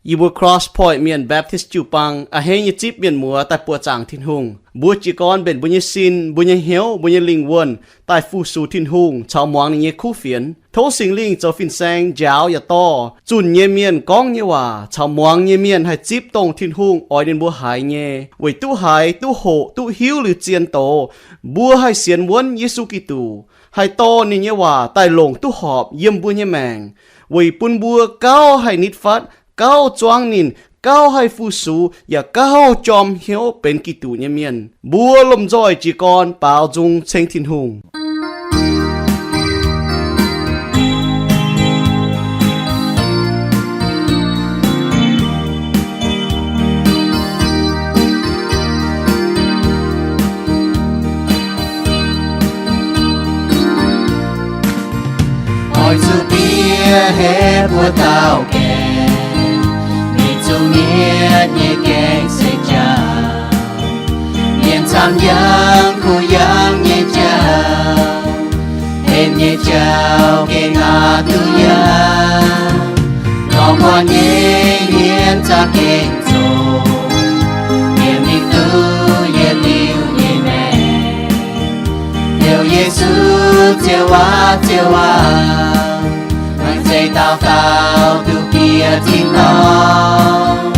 Yie mbuo Cross Point Mienh Baptist jiu-baang a'hneiv nyei zipv mienh muoz daaih buoqc zaangc Tin-Hungh. Mbuo jiez gorn mbenc mbuo nyei sin, mbuo nyei hnyouv, mbuo nyei lingh wuonh daaih fu-sux Tin-Hungh caux muangx ninh nyei kuv fienx. Tov Singx Lingh zoux fin-saeng njaaux yaac dorh zunh nyei mienh gorngv nyei waac caux muangx nyei mienh haih zipv dongh Tin-Hungh oix ninh mbuo haiz nyei, weic duqv haiz, duqv hoqc, duqv hiuv liuz zien doz, mbuo haih sienx wuonv Yesu Giduc, haih dorh ninh nyei waac daaih longc duqv horpc yiem mbuo nyei maengc, weic bun mbuo gauh haih nitv fatv, gauh zuangv ninh, gauh haih fu-sux, yaac gauh jorm hnyouv benx Giduc nyei mienh. Mbuo lomh nzoih jiez gorn baaux nzung ceng Tin-Hungh. Oix zuqc bieqc heh mbuo dauh gaengh, mingh zuqc mietc nyei gaengh se jauv, mienh camv yangh kuh yangh nyei jauv, hepc nyei jauv gengh aqc duqv yangh. Lorngx muonc nyei mienh za'gengh zoqc, yie mingh duqv yietc liuz nyei maengc. Heuc Yesu Ziouv aac, Ziouv aac, laengz zingh dauh dauh duqv bieqc tin-dorngh.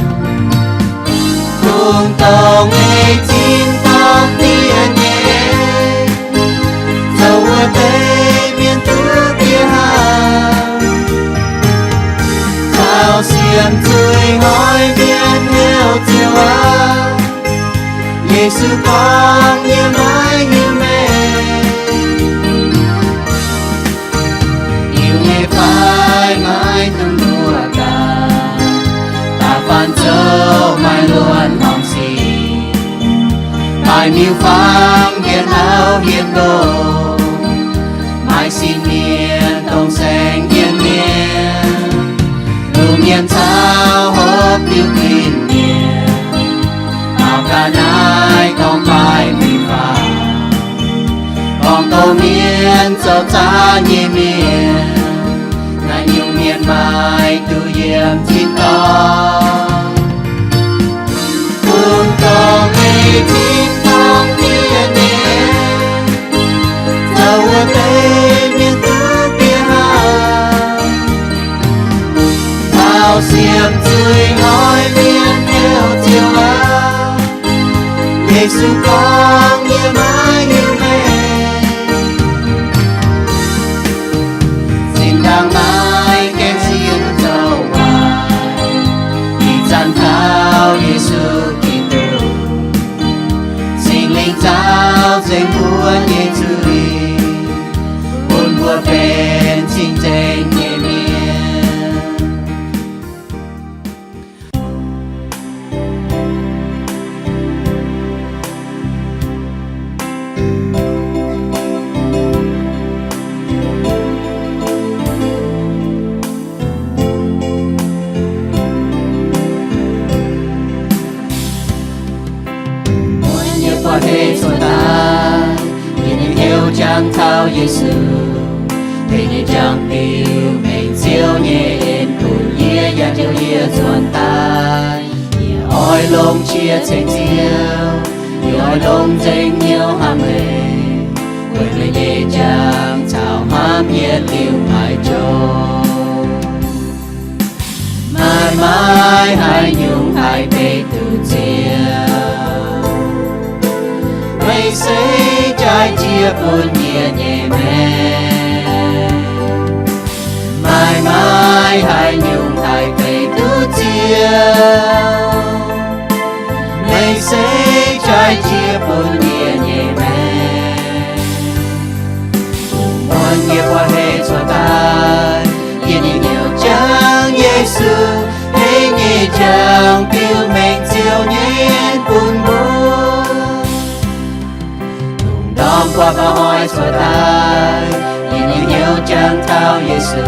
Kungx dongh ei tin-dorngh diev nyei, zoux wuov deix mienh duqv bieqc haaix. Taux siemv zuiz hnoi mienh heuc Ziouv aac, Yesu gorngv, yie maiv hiuv meih. Hiuv nyei fai maiv dungx mbuox daaih, da'faanh zoux maaih luonx horngc sic, maaih miuc-fangx hietv auv hietv nqox, maaih sin-mienh dongh saeng-hien mienh, luv mienh caux hopv diuh guinh mienh, maux ga'naaiv gorngv baaix miuc-fangx, gorngv douz mienh zoux zaav nyei mienh, naaiv nyungc mienh maaih duqv yiem tin-dorngh. Kungx dongh ei tin-dorngh diev nyei, zoux wuov deix mienh duqv bieqc haaix. Taux siemv zuiz hnoi mienh heuc Ziouv aac, Yesu gorngv, yie maiv hiuv meih. Zinh ndaangc naaiv gaengh sienx zoux waaic, ih zanc kaux Yesu Giduc, Singx Lingh zaux nzengc mbuo nyei zuiz, bun mbuo benx cing-nzengc nyei mienh. Muonz nyei buoz-hnoi cuotv daaih, yie nyei hnyouv jangx taux Yesu. Deix nyei jangx-diuh mengh Ziouv nyei en bun yie, yaac njoux yie nzuonx daaih. Yie oix longc qiex ceng Ziouv, yie oix longc nzengc hnyouv hnamv meih, weic meih nyei jangx caux hnamv yietc liuz maiv jomc. Maaih maiv haaix nyungc haih beiv duqv Ziouv, meih se jaaix jiex bun yie nyei maengc. Maaih maiv haaix nyungc haih beiv duqv Ziouv, meih se jaaix jiex bun yie nyei maengc. Muonz nyei buoz-hnoi cuotv daaih, yie nyei hnyouv jangx Yesu, deix nyei jangx-diuh mengh Ziouv nyei en bun mbuo. Lungh ndorm buatc buoz-hnoi cuotv daaih, yie nyei hnyouv jangx taux Yesu.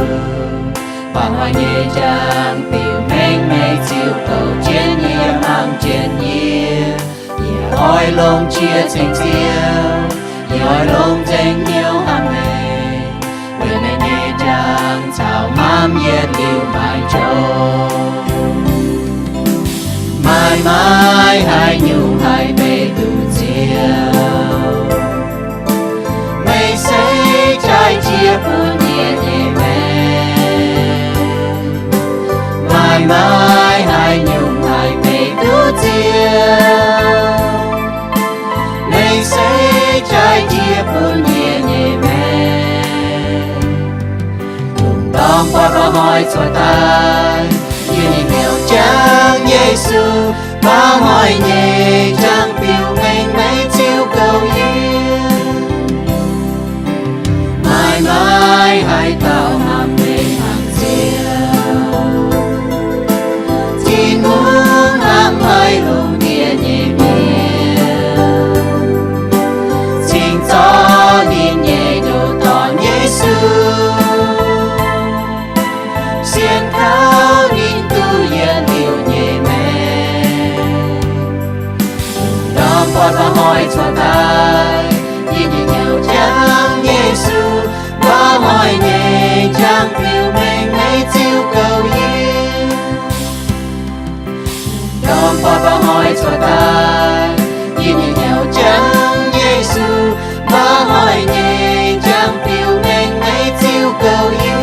Buoz-hnoi nyei jangx-diuh mengh meih ziux kouv jienv yie, mangc jienv yie. Yie oix longc qiex ceng Ziouv, yie oix longc nzengc hnyouv hnamv meih, weic meih nyei jangx caux hnamv yietc liuz maiv jomc. Haaix nyungc haih beiv duqv Ziouv? Meih se jaaix jiex bun yie nyei maengc. Maaih, maaih haaix nyungc haih beiv duqv Ziouv? Meih se jaaix jiex bun yie nyei maengc. Lungh ndorm buatc mba'hnoi cuotv daaih, yie nyei hnyouv jangx Yesu. Mba'hnoi nyei jangx biux mengh meih ziux goux yie. Maaih, maaih haaix dauh hnamv meih hnangv Ziouv? Tin-Hungh hnamv haic lungh ndiev nyei mienh, cingx zorqv ninh nyei ndoh dorn Yesu, sienx kaux ninh duqv yietc liuz nyei maengc. Lungh ndorm buatc mba'hnoi cuotv daaih, yie nyei hnyouv jangx Yesu. Mba'hnoi nyei jangx biux mengh meih ziux goux yie. Lungh ndorm buatc mba'hnoi cuotv daaih, yie nyei hnyouv jangx Yesu. Mba'hnoi nyei jangx biux mengh meih ziux goux yie.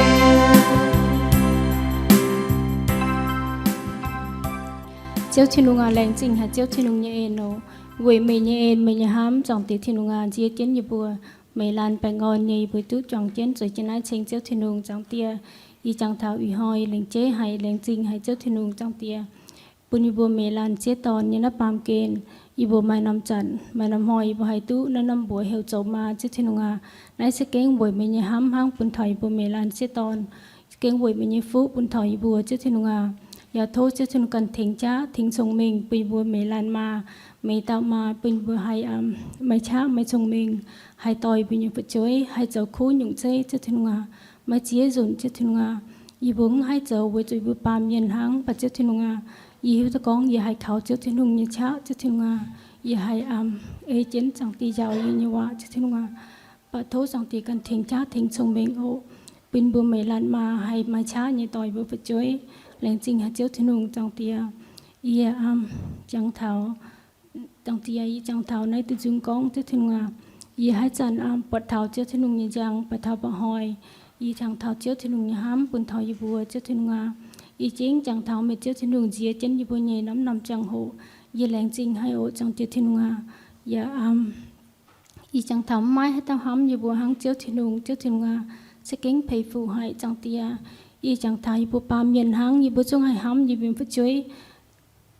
Ziouv Tin-Hungh aac, laengz zingh haic Ziouv Tin-Hungh nyei en oc. Weic meih nyei en, meih nyei hnamv, Zaangc Diex Tin-Hungh aac, nziex jienv yie mbuo, meih laanh baengh orn nyei yie mbuo duqv juangc jienv zueiz jienv naaiv ceng Ziouv Tin-Hungh. Zaangc Diex, yie jangx taux ih hnoi lengc jeiv haic, laengz zingh haic Ziouv Tin-Hungh. Zaangc Diex, bun yie mbuo meih laanh sieqv dorn nyei naaiv baamh gen, yie mbuo maaih norm zanc maaih norm hnoi yie mbuo haih duqv naaiv norm mbuox heuc zoux maa. Ziouv Tin-Hungh aac, naaiv se gengh weic meih nyei hnamv hnangv bun taux yie mbuo meih laanh sieqv dorn. Gengh weic meih nyei fuqv bun taux yie mbuo Ziouv Tin-Hungh aac. Yaac tov Ziouv Tin-Hungh ganh tengx jaav tengx cong-mengh bun yie mbuo meih laanh maa, meih dauh maa, bun yie mbuo haih maaih qaqv maaih cong-mengh, haih dorh yie mbuo nyei fu'jueiv haih zoux kuv nyungc zeiv Ziouv Tin-Hungh aac. Maaih ziex nzunc Ziouv Tin-Hungh aac, yie mbuo mv haih zoux weic zuqc yie mbuo baamh mienh hnangv. Mv baac Ziouv Tin-Hungh aac, yie hiuv duqv gorngv yie haih kaux Ziouv Tin-Hungh nyei qaqv Ziouv Tin-Hungh aac. Yie haih ei jienv Zaangc Diex njaaux yie nyei waac Ziouv Tin-Hungh aac. Mv baac tov Zaangc Diex ganh tengx jaav tengx cong-mengh oc, bun yie mbuo meih laanh maa haih maaih qaqv nyei dorh yie mbuo fu'jueiv. Laengz zingh haic Ziouv Tin-Hungh. Zaangc Diex, yie jangx taux, Zaangc Diex, yie jangx taux naaiv deix nzung gorngv Ziouv Tin-Hungh aac, yie haaix zanc buatc taux Ziouv Tin-Hungh nyei njang, buatc taux mba'hnoi, yie jangx taux Ziouv Tin-Hungh nyei hnamv bun taux yie mbuo Ziouv Tin-Hungh aac. Yie jangx taux meih Ziouv Tin-Hungh nziex jienv yie mbuo nyei norm-norm ziangh hoc. Yie laengz zingh haic oc Zaangc Diex Tin-Hungh aac. Yaac yie jangx taux mv maaih haaix dauh hnamv yie mbuo hnangv Ziouv Tin-Hungh. Ziouv Tin-Hungh aac, se gengh peix fuqv haic Zaangc Diex. Yie jangx taux yie mbuo baamh mienh hnangv, yie mbuo zungv haih hnamv yie mbuo nyei fu'jueiv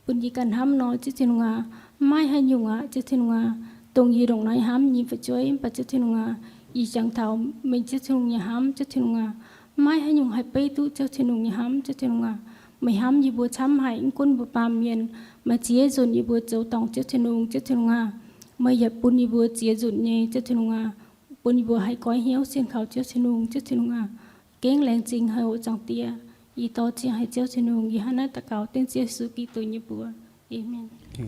bun yie ganh hnamv nor Ziouv Tin-Hungh aac. Mv maaih haaix nyungc aqv Ziouv Tin-Hungh aac, dongh yie ndongc naaiv hnamv yie nyei fu'jueiv. Mv baac Ziouv Tin-Hungh aac, yie jangx taux meih Ziouv Tin-Hungh nyei hnamv Ziouv Tin-Hungh aac. Mv maaih haaix nyungc haih beiv duqv Ziouv Tin-Hungh nyei hnamv Ziouv Tin-Hungh aac. Meih hnamv yie mbuo camv haic, mv gunv mbuo baamh mienh, maaih ziex nzunc yie mbuo zoux dorngc Ziouv Tin-Hungh, Ziouv Tin-Hungh aac. Meih yaac bun yie mbuo ziex nzunc nyei Ziouv Tin-Hungh aac, bun yie mbuo haih goiv hnyouv sienx kaux Ziouv Tin-Hungh, Ziouv Tin-Hungh aac. Gengh laengz zingh haic oc Zaangc Diex. Yie dor-ziec haic Ziouv Tin-Hungh, yie hnangv naaiv daux gaux dengv Ziouv Yesu Giduc nyei mbuox. Aamen. Ih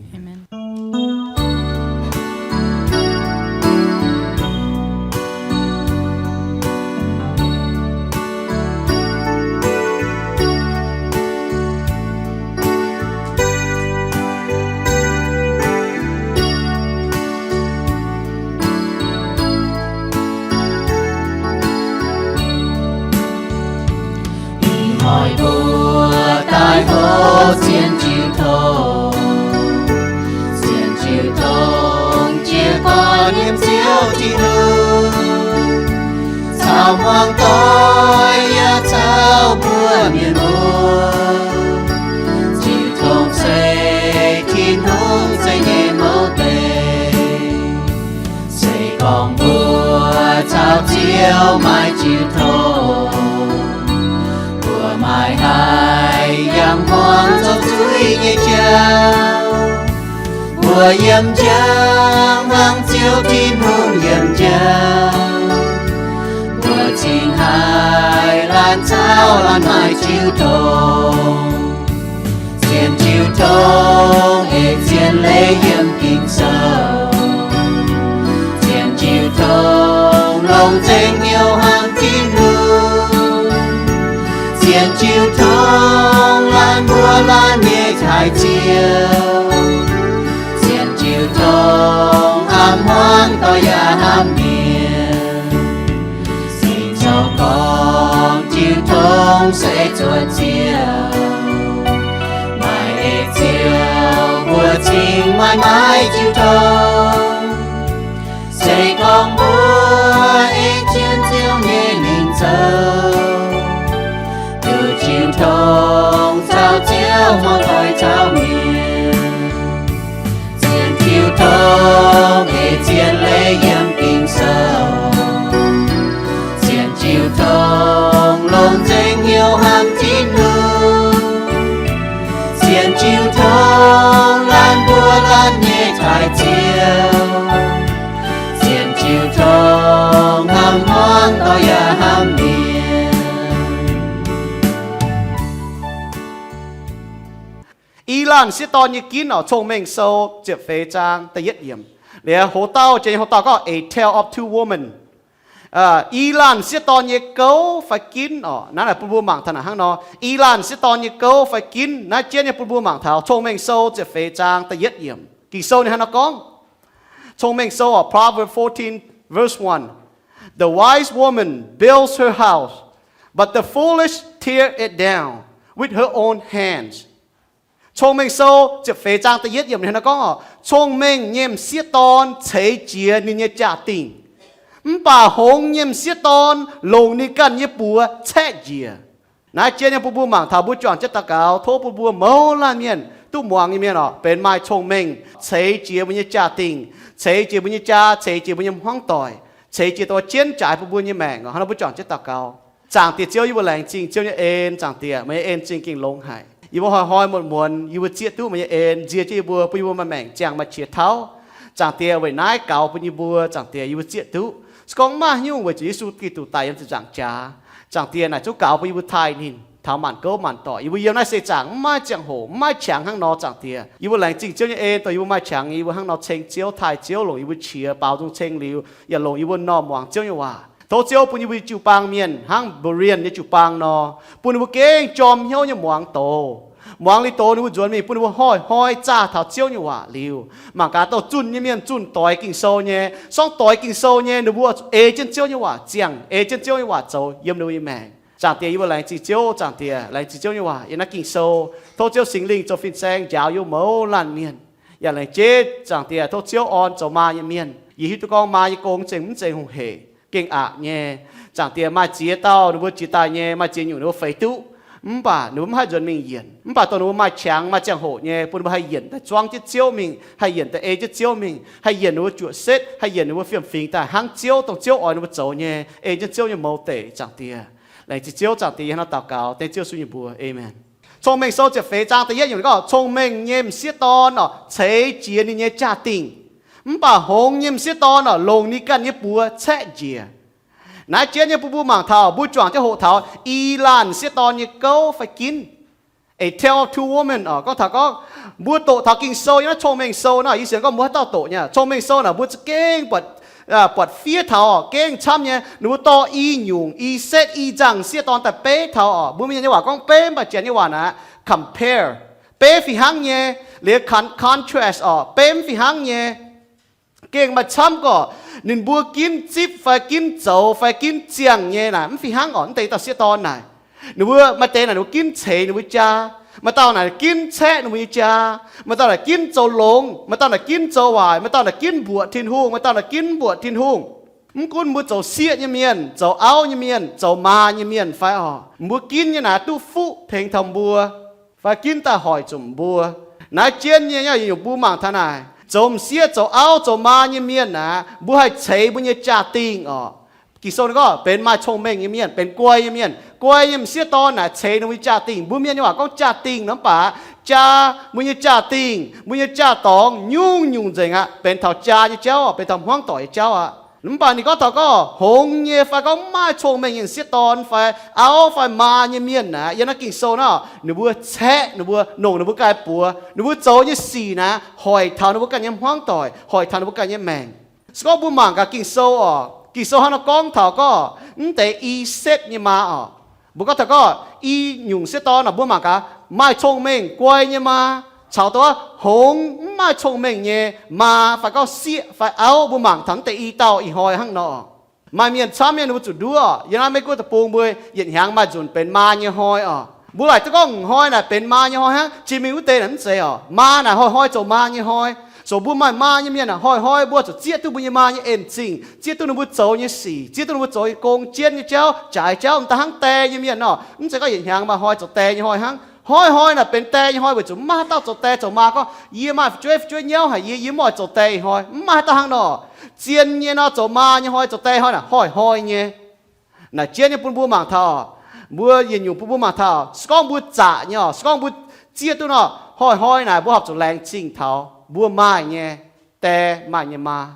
hnoi mbuo daaih hopv zien jiu tong, zien jiu tong jiez gorn yiem Ziouv Tin-Hungh, caux hmuangx doic yaac caux mbuo mienh muoz. Jiu tong se Tin-Hungh zeiv nyei mouv deix. Se gorngv mbuo caux Ziouv maiv jiu tong, mbuo maiv haih yangh hmuangx zoux zuiz nyei jauv. Mbuo yiem njang hnangv Ziouv Tin-Hungh yiem njang, mbuo cingx haih laanh caux laanh maiv jiu tong. Zien jiu tong ei zien leiz yiem Ging-Sou. Zien jiu tong longc nzengc hnyouv hnangv Tin-Hungh. Zien jiu tong laanh mbuo laanh nyei taaih Ziouv. se zuotc Ziouv, maaih ei Ziouv mbuo cingx maiv maaih jiu tong. Se gorngv mbuo ei jienv Ziouv nyei lingc zoux, duqv jiu tong caux Ziouv hmuangv doic caux mienh. Zien jiu tong ei zien leiz yiem Ging-Sou. Zien jiu tong longc nzengc hnyouv hnamv Tin-Hungh. Zien jiu tong laanh mbuo laanh nyei taaih Ziouv. Zien jiu tong hnamv hmuangv doic yaac hnamv mienh. I laanh sieqv dorn nyei ginv oc. Cong-Mengh Sou ziepc feix zaang da'yietv yiemc. Liuz hoc-dauh, jiex nyei hoc-dauh gorngv A Tale of Two Women. I laanh sieqv dorn nyei gouv fai ginv oc. Naaiv naaic bun mbuo mangc taux naaic hnangv nor, i laanh sieqv dorn nyei gouv fai ginv. Naaiv jienv nyei bun mbuo mangc taux Cong-Mengh Sou ziepc feix zaang da'yietv yiemc. Ging-Sou ninh hnangv nor gorngv, Cong-Mengh Sou oc, Proverbs fourteen verse one. The wise woman builds her house, but the foolish tear it down with her own hands. Cong-Mengh Sou ziepc feix zaang da'yietv yiemc ninh hnangv nor gorngv oc, cong-mengh nyei m'sieqv dorn ceix jiez ninh nyei jaa-dingh, mv baac hngongx nyei m'sieqv dorn longc ninh ganh nyei buoz caeqv njiec. Naaiv jienv nyei bun mbuo mangc taux, mbuo juangc jienv daux gaux, tov bun mbuo mouz laanh mienh, duqv muangx nyei mienh oc, benx maaih cong-mengh, ceix jiez mbuo nyei jaa-dingh, ceix jiez mbuo nyei jaa, ceix jiez mbuo nyei hmuangv doic, ceix jiez dongh jienv jaaix bun mbuo nyei maengc oc. Hnangv nor mbuo juangc jienv daux gaux. Zaangc Diex Ziouv, yie mbuo laengz zingh Ziouv nyei en. Zaangc Diex, meih nyei en zingh gengh longx haic. Yie mbuo hnoi-hnoi muonz-muonz yie mbuo zieqv duqv meih nyei en, nziex jienv yie mbuo, bun yie mbuo maaih maengc ziangh maaih qiex tauv. Zaangc Diex, weic naaiv gaux bun yie mbuo, Zaangc Diex, yie mbuo zieqv duqv. Se gorngv mv maaih haaix nyungc weic zuqc Yesu Giduc daic yiem ziepc nzaangc jaax, Zaangc Diex, naaic zungv gaux bun yie mbuo taaih ninh taux maanc gouv maanc doic. Yie mbuo yiem naaiv seix zaangc mv maaih ziangh hoc, mv maaih qangx hnangv nor, Zaangc Diex. Yie mbuo laengz zingh Ziouv nyei en, dongh yie mbuo maaih qangx, yie mbuo hnangv nor ceng Ziouv, taaih Ziouv, longc yie mbuo qiex baaux nzung ceng liuz, yaac longc yie mbuo m'normh muangx Ziouv nyei waac. Tov Ziouv bun yie mbuo jiu-baang mienh hnangv Berean nyei jiu-baang nor, bun ninh mbuo gengh jorm hnyouv nyei muangx doz. Muangx liuz doz ninh mbuo nzuonx mingh, bun ninh mbuo hnoi-hnoi zaah taux Ziouv nyei waac liuz, mangc gaax, dongh zunh nyei mienh zunh doix Ging-Sou nyei, sorngv doix Ging-Sou nyei, ninh mbuo ei jienv Ziouv nyei waac ziangh, ei jienv Ziouv nyei waac zoux yiem ninh mbuo nyei maengc. Zaangc Diex, yie mbuo laengz zingh Ziouv. Zaangc Diex, laengz zingh Ziouv nyei waac yiem naaiv Ging-Sou. Tov Ziouv Singx Lingh zoux fin-saeng njaaux yie mbuo mouz laanh mienh. Yaac laengz jeiv, Zaangc Diex, tov Ziouv orn zoux maa nyei mienh. Yie hiuv duqv gorngv maa nyei gong zengv mv zeiz hungh heic, gengh aqc nyei. Zaangc Diex, maaih ziex dauh ninh mbuo jiex daaih nyei, maaih ziex nyungc ninh mbuo feix duqv, mv baac ninh mbuo mv haih nzuonx mingh yienc. Mv baac dongh ninh mbuo maaih qangx, maaih ziangh hoc nyei, bun ninh mbuo haih yienc daaih zuangv jienv Ziouv mingh, haih yienc daaih ei jienv Ziouv mingh, haih yienc ninh mbuo juoqc setv, haih yienc ninh mbuo fiem-fingx daaih hnangv Ziouv, dongh Ziouv oix ninh mbuo zoux nyei, ei jienv Ziouv nyei mouz deic, Zaangc Diex. Laengz zingh Ziouv, Zaangc Diex, yie hnangv nor daux gaux dengv Ziouv Yesu nyei mbuox, aamen. Cong-Mengh Sou ziepc feix zaang da'yietv yiemc gorngv, cong-mengh nyei m'sieqv dorn oc, ceix jiez ninh nyei jaa-dingh, mv baac hngongx nyei m'sieqv dorn oc, longc ninh ganh nyei buoz caeqv njiec. Naaiv jienv nyei bun mbuo mangc taux, mbuo juangc jienv hoqc taux i laanh m'sieqv dorn nyei gouv fai ginv. A Tale of Two Women oc, gorngv taux gorngv mbuo doqc taux Ging-Sou yiem naaiv Cong-Mengh Sou naaiv, yie sienx gorngv mbuo haaix dauh doqc nyei. Cong-Mengh Sou naaic mbuo za'gengh buatc, buatc fiev taux oc, gengh camv nyei. Ninh mbuo dorh i nyungc, i setv, i nzangc m'sieqv dorn daaih beiv taux oc. Mbuo Mienh nyei waac gorngv beiv, mv baac Janx nyei waac naaic compare, beiv fih hnangv nyei. Liuz con-, contrast oc, beiv mv fih hnangv nyei. Gengh maaih camv gorqv, ninh mbuo ginv zipv fai ginv zoux fai ginv ziangh nyei naaic mv fih hnangv oc. Mv deix dauh sieqv dorn naaic, ninh mbuo maaih deix naaic ninh mbuo ginv ceix ninh mbuo jaa, maaih dauh naaic ginv caeqv ninh mbuo nyei jaa, maaih dauh naaic ginv zoux longx, maaih dauh naaic ginv zoux waaic, maaih dauh naaic ginv mbuoqc Tin-Hungh, maaih dauh naaic ginv mbuoqc Tin-Hungh. Mv gunv mbuo zoux sieqv nyei mienh, zoux auv nyei mienh, zoux maa nyei mienh fai oc, mbuo ginv nyei naaic duqv fuqv tengx taux mbuo fai ginv daaih hoic zuqc mbuo. Naaiv jienv nyei nyungc-nyungc mbuo mangc taux naaic, zoux m'sieqv zoux auv zoux maa nyei mienh aeqv, mbuo haih ceix mbuo nyei jaa-dingh oc. Ging-Sou ninh gorngv benx maaih cong-mengh nyei mienh, benx guai nyei mienh. Guai nyei m'sieqv dorn naaic ceix ninh mbuo nyei jaa-dingh. Mbuo Mienh nyei waac gorngv jaa-dingh nor, mv baac jaa, mbuo nyei jaa-dingh, mbuo nyei jaa-dorngx nyungc-nyungc nzengc aqv, benx taux jaa nyei jauv, benx taux hmuangv doic nyei jauv aqv. Mv baac ninh gorngv taux gorngv hngongx nyei fai gorngv mv maaih cong-mengh nyei m'sieqv dorn fai auv fai maa nyei mienh naaic, yiem naaiv Ging-Sou naaiv, ninh mbuo caeqv ninh mbuo, nongc ninh mbuo ganh buoz, ninh mbuo zoux nyei sic naaic hoic taux ninh mbuo ganh nyei hmuangv doic, hoic taux ninh mbuo ganh nyei maengc. Se gorngv mbuo mangc gaax Ging-Sou oc, Ging-Sou hnangv nor gorngv taux gorngv mv deix i setv nyei maa oc. Mbuo gorngv taux gorngv i nyungc sieqv dorn oc, mbuo mangc gaax, maaih cong-mengh guai nyei maa caux dongh hngongx mv maaih cong-mengh nyei maa fai gorngv sieqv fai auv, mbuo mangc taux mv deix i dauh ih hnoi hnangv nor oc. Maaih mienh camv mienh ninh mbuo zuqc nduov. Yiem naaiv Meiv Guoqv deic-bung mbuo yietc hnyangx maaih nzunc benx maa nyei hnoi oc. Mbuo laaic duqv gorngv hmz hnoi naaic benx maa nyei hnoi hnangv, jiex mingh wuov deix naaic mv zeiz oc. Maa naaic hnoi-hnoi zoux maa nyei hnoi. Zoux mbuo maaih maa nyei mienh naaic hnoi-hnoi mbuo zuqc zieqv duqv mbuo nyei maa nyei en zingh, zieqv duqv ninh mbuo zoux nyei sic, zieqv duqv ninh mbuo zoux nyei gong, jienv nyei jauv, jaaix jauv, m'daaih hnangv die nyei mienh nor. Mv zeiz gorngv yietc hnyangx maaih hnoi zoux die nyei hnoi hnangv. Hnoi-hnoi naaic benx die nyei hnoi weic zuqc mv maaih haaix dauh zoux die zoux maa gorngv, yie maaih fu'jueiv, fu'jueiv nyauv haic, yie, yie mv oix zoux die ih hnoi. Mv maaih haaix dauh hnangv nor. Zien nyei nor zoux maa nyei hnoi, zoux die hnoi naaic hnoi-hnoi nyei. Naaic jienv nyei bun mbuo mangc taux, mbuo yietc nyungc bun mbuo mangc taux, se gorngv mbuo zaqc nyei oc, se gorngv mbuo zieqv duqv nor, hnoi-hnoi naaic mbuo horpc zuqc laengz zingh taux mbuo maaih nyei die, maaih nyei maa.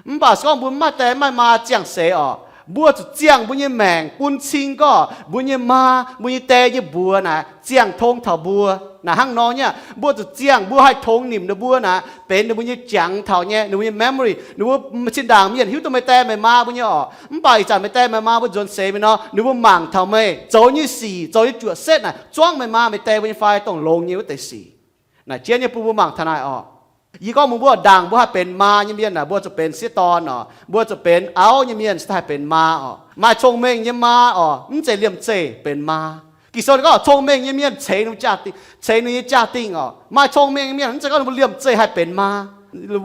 Mv baac se gorngv mbuo mv maaih die, mv maaih maa, ziangh seix oc, mbuo zuqc ziangh mbuo nyei maengc bun cing gorngv mbuo nyei maa, mbuo nyei die nyei mbuox naaic ziangh tong taux mbuo. Naaic hnangv nor nyei aqv. Mbuo zuqc ziangh, mbuo haih tongx nimc ninh mbuo naaic benx ninh mbuo nyei jangx taux nyei, ninh mbuo nyei memory. Ninh mbuo zinh ndaangc mienh hiuv duqv meih die meih maa mbuo nyei oc, mv baac ih zanc meih die meih maa mbuo nzuonx seix mingh nor, ninh mbuo mangc taux meih zoux nyei sic, zoux nyei juoqc setv naaic zuangv meih maa meih die mbuo nyei fai dongh longx nyei wuov deix sic. Naaic jienv nyei bun mbuo mangc taux naaic oc. Yie gorngv mbuox mbuo, ndaangc mbuo haih benx maa nyei mienh naaic, mbuo zuqc benx sieqv dorn oc, mbuo zuqc benx auv nyei mienh cingx daaih haih benx maa oc. Maaih cong-mengh nyei maa oc, mv zeiz liemh zeih benx maa. Ging-Sou ninh gorngv cong-mengh nyei mienh ceix ninh jaa-dingh, ceix ninh nyei jaa-dingh oc. Maaih cong-mengh nyei mienh mv zeiz gorngv ninh mbuo liemh zeih haih benx maa.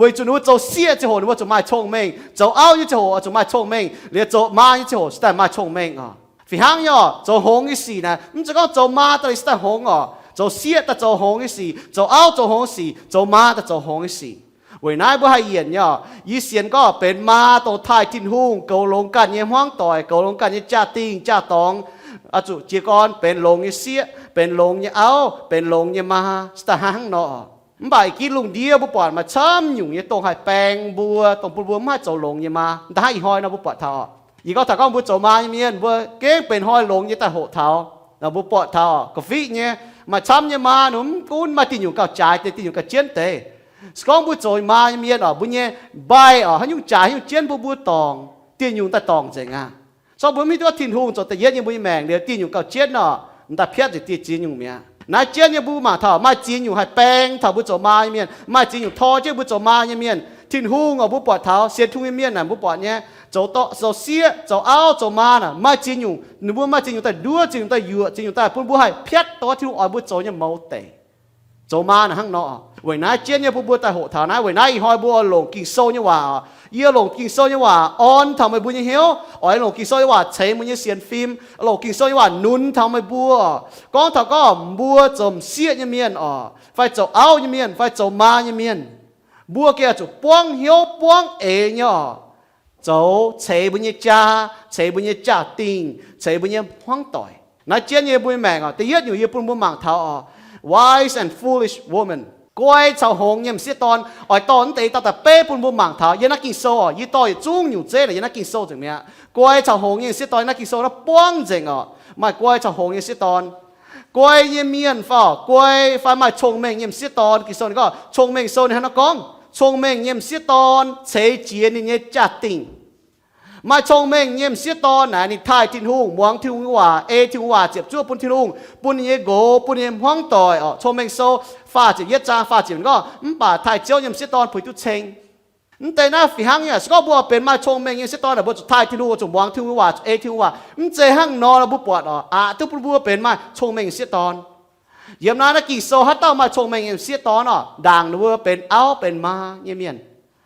Weic zuqc ninh mbuo zoux sieqv ziangh hoc ninh mbuo zuqc maaih cong-mengh, zoux auv nyei ziangh hoc zuqc maaih cong-mengh, liuz zoux maa nyei ziangh hoc cingx daaih maaih cong-mengh oc. Fih hnangv nyei oc, zoux hngongx nyei sic naaic, mv zeiz gorngv zoux maa daaih cingx daaih hngongx oc. Zoux sieqv daaih zoux hngongx nyei sic, zoux auv zoux hngongx sic, zoux maa daaih zoux hngongx nyei sic. Weic naaiv mbuo haih yienc nyei oc. Yie sienx gorngv benx maa dongh taaih Tin-Hungh, goux longx ganh nyei hmuangv doic, goux longx ganh nyei jaa-dingh jaa-dorngx, oix zuqc jiez gorn benx longx nyei sieqv, benx longx nyei auv, benx longx nyei maa, cingx daaih hnangv nor. Mv baac ih ginv lungh ndiev mbuo buatc maaih camv nyungc nyei dongh haih baeng mbuo, dongh bun mbuo mv haih zoux longx nyei maa. Da'hnangv ih hnoi nor mbuo buatc taux oc. Yie gorngv taux gorngv mbuo zoux maa nyei mienh, mbuo gengh benx hnoi longx nyei daaih hoqc taux. Mbuo buatc taux ga'fiqv nyei, maaih camv nyei maa ninh mv gunv maaih diuh nyungc gauh jaaix deix, diuh nyungc gauh jienv deix. Se gorngv mbuo zoux maa nyei mienh oc, mbuo nyei mbaih oc, haaix nyungc jaaix haaix nyungc jienv mbuo, mbuo dorngc, diuh nyungc daaih dorngc nzengc aqv. Se gorngv mbuo mv hiuv duqv Tin-Hungh zoux da'yietv nyei mbuo nyei maengc liuz, diuh nyungc gauh jienv oc, m'daaih piatv nzengc diuh ziex nyungc mi'aqv. Naaiv jienv nyei mbuo mangc taux maaih ziex nyungc haih baeng taux mbuo zoux maa nyei mienh, maaih ziex nyungc tor jienv mbuo zoux maa nyei mienh. Tin-Hungh oc, mbuo buatc taux sienx Tin-Hungh nyei mienh naaic, mbuo buatc nyei, zoux dorh, zoux sieqv, zoux auv, zoux maa naaic, maaih ziex nyungc, ninh mbuo maaih ziex nyungc daaih nduov, ziex nyungc daaih yuoqc, ziex nyungc daaih bun mbuo haih piatv dongh Tin-Hungh oix mbuo zoux nyei mouz deic. Zoux maa naaic hnangv nor. Weic naaiv jienv nyei bun mbuo daaih hoqc taux naaiv. Weic naaiv ih hnoi mbuo oix longc Ging-Sou nyei waac oc. Yie longc Ging-Sou nyei waac orn taux meih mbuo nyei hnyouv, oix longc Ging-Sou nyei waac ceix meih nyei sienx fim, longc Ging-Sou nyei waac nunz taux meih mbuo oc. Gorngv taux gorngv mbuo zoux m'sieqv nyei mienh oc, fai zoux auv nyei mienh, fai zoux maa nyei mienh, mbuo gengh zuqc buangv hnyouv buangv eix nyei oc, zoux ceix mbuo nyei jaa, ceix mbuo nyei jaa-dingh, ceix mbuo nyei hmuangv doic. Naaiv jienv nyei mbuo nyei maengc oc, da'yietv nyungc yie bun mbuo mangc taux oc, wise and foolish woman, guai caux hngongx nyei m'sieqv dorn. Oix dorh naaiv deix dauh daaih beiv bun mbuo mangc taux yiem naaiv Ging-Sou oc. Yie dorh yietc zungv nyungc zeiv naaic yiem naaiv Ging-Sou nzengc mi'aqv. Guai caux hngongx nyei m'sieqv dorn, naaiv Ging-Sou naaiv buangv nzengc oc. Maaih guai caux hngongx nyei m'sieqv dorn. Guai nyei mienh fai, guai fai maaih cong-mengh nyei m'sieqv dorn. Ging-Sou ninh gorngv, Cong-Mengh Sou ninh hnangv naaiv gorngv, cong-mengh nyei m'sieqv dorn ceix jiez ninh nyei jaa-dingh. Maaih cong-mengh nyei m'sieqv dorn naaic, ninh taaih Tin-Hungh, muangx Tin-Hungh nyei waac, ei Tin-Hungh waac ziepc zuoqv bun Tin-Hungh, bun ninh nyei nqox, bun ninh nyei hmuangv doic oc. Cong-Mengh Sou faah ziepc yietv zaang faah ziepc gorngv, mv baac taaih Ziouv nyei m'sieqv dorn puix duqv ceng. Mv deix naaiv fih hnangv nyei, se gorngv mbuo benx maaih cong-mengh nyei m'sieqv dorn naaic, mbuo zuqc taaih Tin-Hungh, zuqc muangx Tin-Hungh nyei waac, zuqc ei Tin-Hungh waac. Mv zeiz hnangv nor nor mbuo buatc oc, aqc duqv bun mbuo benx maaih cong-mengh m'sieqv dorn. Yiem naaiv naaiv Ging-Sou haaix dauh maaih cong-mengh nyei m'sieqv dorn oc, ndaangc ninh mbuo benx auv benx maa nyei mienh.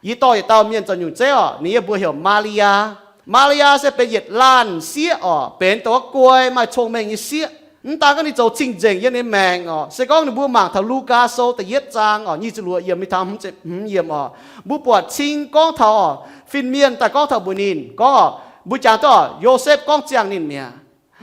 Yie dorh yietc dauh mienh zoux nyungc zeiv oc, ninh yie mbuox heuc Maa^li^yaa. Maa^li^yaa se benx yietc laanh sieqv oc, benx dongh guai maaih cong-mengh nyei sieqv. Mv daan gorngv ninh zoux cing-nzengc yiem ninh maengc oc, se gorngv ninh mbuo mangc taux Lugaa Sou da'yietv zaang oc, nyic ziepc luoqc yiemc mingh taux hmz ziepc hmz yiemc oc, mbuo buatc cing gorngv taux oc, fin-mienh daaih gorngv taux mbuox ninh gorngv oc, mbuo jangx duqv oc, Yosepv gorngv ziangh ninh mi'aqv.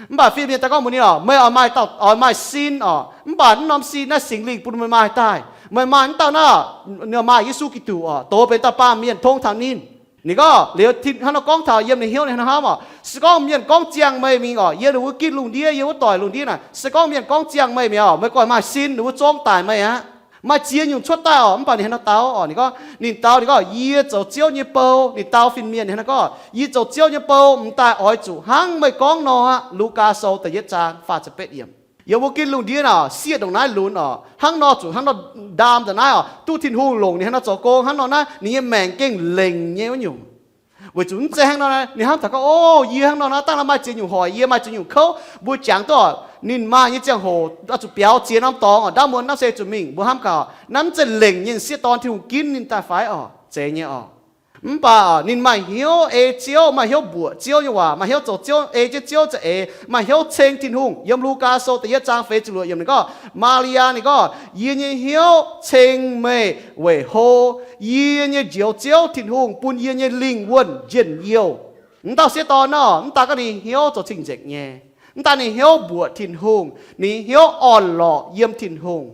Mv baac fin-mienh daaih gorngv mbuox ninh oc, meih oix maaih dauh, oix maaih sin oc, mv baac mv norm sin naaiv Singx Lingh bun meih maaih daaih. Meih maaih mv dauh naaiv, ninh maaih Yesu Giduc oc, doz benx dauh baamh mienh tong taux ninh. Ninh gorngv liuz hnangv nor gorngv taux yiem ninh hnyouv ninh hnangv nor hnamv oc, se gorngv mienh gorngv ziangh meih mingh oc, yiem ninh wuov gitv lungh ndiev, yiem wuov doic lungh ndiev naaic, se gorngv mienh gorngv ziangh meih mi'aqv oc, meih gorngv maaih sin, ninh wuov zorngv daaih meih aqv. Maaih ziex nyungc cuotv daaih oc, mv baac ninh hnangv nor dau oc, ninh gorngv, ninh dau ninh gorngv, yie zoux Ziouv nyei bou. Ninh dau fin-mienh ninh hnangv nor gorngv, yie zoux Ziouv nyei bou, m'daaih oix zuqc hnangv meih gorngv nor aqv. Lugaa Sou da'yietv zaang faah ziepc betv yiemc. Yiem wuov gitv lungh ndiev naaic, sieqv ndongc naaiv lunx oc, hnangv nor zuqc hnangv nor ndaam nzengc naaiv oc, duqv Tin-Hungh longc ninh hnangv nor zoux gong, hnangv nor naaiv ninh nyei maengc gengh lengc nyei wuov nyungc. Weic zuqc mv zeiz hnangv nor, ninh hnamv taux gorngv, O, yie hnangv nor naaiv dangh maaih ziex nyungc hoic yie, maaih ziex nyungc kouv. Mbuo jangx duqv, ninh maaih nyei ziangh hoc oix zuqc biaux ziex norm dorngx, ndaamv muonz naaiv se zuqc mingh. Mbuo hnamv gaax, naaiv mv zeiz lengc nyei m'sieqv dorn Tin-Hungh ginv ninh daaih fai orqc? Zeiz nyei orqc. Mv baac ninh maaih hnyouv ei Ziouv, maaih hnyouv mbuoqc Ziouv nyei waac, maaih hnyouv zoux Ziouv, ei jienv Ziouv za'eix, maaih hnyouv ceng Tin-Hungh. Yiem Lugaa Sou da'yietv zaang feix ziepc luoqc yiemc ninh gorngv, Maa^li^yaa ninh gorngv, Yie nyei hnyouv ceng meih weic hlo yie nyei Njoux Ziouv Tin-Hungh bun yie nyei lingh wuonh njien-youh. M'dauh sieqv dorn nor, mv daaih gorngv ninh hnyouv zoux cing-nzengc nyei, mv daaih ninh hnyouv mbuoqc Tin-Hungh, ninh hnyouv orn-lorqc yiem Tin-Hungh.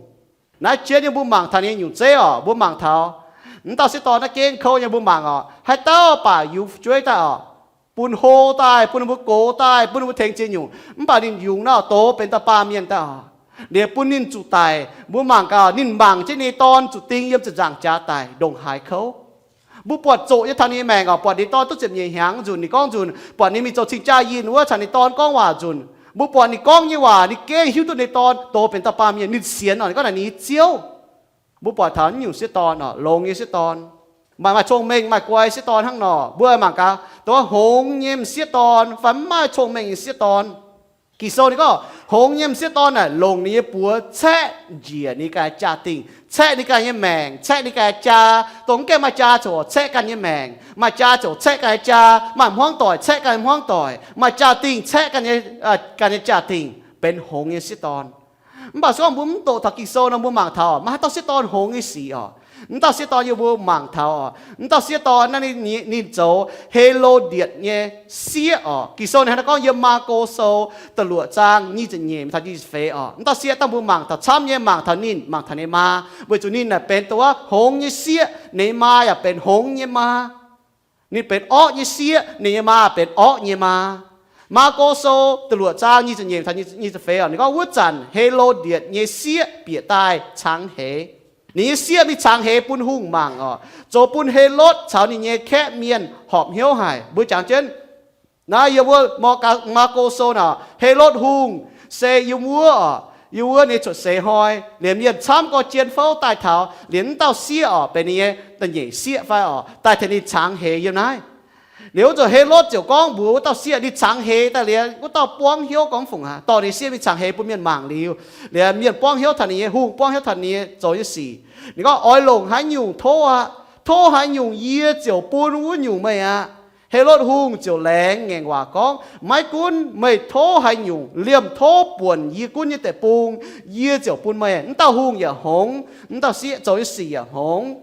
Naaiv jienv nyei mbuo mangc taux ninh nyei nyungc zeiv orqc, mbuo mangc taux m'dauh sieqv dorn naaiv gengh kouv nyei, mbuo mangc orqc, haaix dauh baac yungz fu'jueiv daaih orqc, bun hlo daaih, bun ninh mbuo gox daaih, bun ninh mbuo tengx ziex nyungc, mv baac ninh yungz nor doz benx dauh baamh mienh daaih orqc, liuz bun ninh zuqc daic. Mbuo mangc gaax, ninh mangc jienv ninh nyei dorn zuqc ding yiem ziepc nzaangc jaax daic, ndongc haaix kouv. Mbuo buatc zoqc nyei taux ninh nyei maengc orqc, buatc ninh dorn duqv ziepc nyeic hnyangx nzunc, ninh gorngv nzunc, buatc ninh mingh zoux cing-jaa yinh wuov caux ninh dorn gorngv waac nzunc, mbuo buatc ninh gorngv nyei waac, ninh gengh hiuv duqv ninh dorn doz benx dauh baamh mienh, ninh sienx orqc, ninh gorngv naaic ninh nyei Ziouv. Mbuo buatc taux naaiv nyungc sieqv dorn orqc, longx nyei sieqv dorn, maaih, maaih cong-mengh maaih guai sieqv dorn hnangv nor. Mbuo mangc gaax, dongh wuov hngongx nyei m'sieqv dorn fai mv maaih cong-mengh nyei sieqv dorn, Ging-Sou ninh gorngv hngongx nyei m'sieqv dorn naaic longc ninh nyei buoz caeqv njiec ninh ganh jaa-dingh, caeqv ninh ganh nyei maengc, caeqv ninh ganh jaa. Dongh mv gaengh maaih jaa ziouc caeqv ganh nyei maengc, maaih jaa ziouc caeqv ganh nyei jaa, maaih hmuangv doic caeqv ganh nyei hmuangv doic, maaih jaa-dingh caeqv ganh nyei, ganh nyei jaa-dingh, benx hngongx nyei sieqv dorn. Mv baac se gorngv mbuo mv doqc taux Ging-Sou nor, mbuo mangc taux maaih haaix dauh sieqv dorn hngongx nyei sic orqc? Mv dauh sieqv dorn yie mbuo mangc taux orqc, mv dauh sieqv dorn naaiv ninh, ninh zoux Helodietc nyei sieqv orqc. Ging-Sou ninh hnangv naaiv gorngv yiem Maako Sou da'luoqc zaang nyic ziepc nyeic taux nyic ziepc feix orqc. Mv dauh sieqv dangh mbuo mangc taux camv nyei, mangc taux ninh, mangc taux ninh maa, weic zuqc ninh naaic benx dongh wuov hngongx nyei sieqv, ninh maa yaac benx hngongx nyei maa. Ninh benx orqv nyei sieqv, ninh nyei maa benx orqv nyei maa. Maako Sou da'luoqc zaang nyic ziepc nyeic taux nyic ziepc feix orqc, ninh gorngv wuov zanc Helodietc nyei sieqv bieqc daaih cangx heix. Ninh nyei sieqv mingh cangx heix bun hungh mangc orqc, zoux bun Helotv caux ninh nyei kaeqv mienh horpc hnyouv haic. Mbuo jangx jienv naaiv yiem wuov Maako Sou naaic, Helotv Hungh se yiem wuov orqc, yiem wuov ninh cuotv seix hnoi, liemh mienh camv gorx jien fouv daaih taux, liemh mv dauh sieqv orqc, benx ninh nyei da'nyeic sieqv fai orqc, daaih tengx ninh cangx heix yiem naaiv. Liuz wuov zanc Helotv ziouc gorngv mbuox wuov dauh sieqv, ninh cangx heix daaih liuz, wuov dauh buangv hnyouv gorngv fungc aqv, dorh ninh sieqv mingh cangx heix bun mienh mangc liuz, liuz mienh buangv hnyouv taux ninh nyei, hungh buangv hnyouv taux ninh nyei zoux nyei sic. Ninh gorngv, Oix longc haaix nyungc tov aqv. Tov haaix nyungc yie ziouc bun wuov nyungc meih aqv. Helotv Hungh ziouc laengz ngaengc waac gorngv, Maiv gunv meih tov haaix nyungc, liemh tov buonc yie gunv nyei deic-bung, yie ziouc bun meih. Mv dauh hungh yaac hngongx, mv dauh sieqv zoux nyei sic yaac hngongx.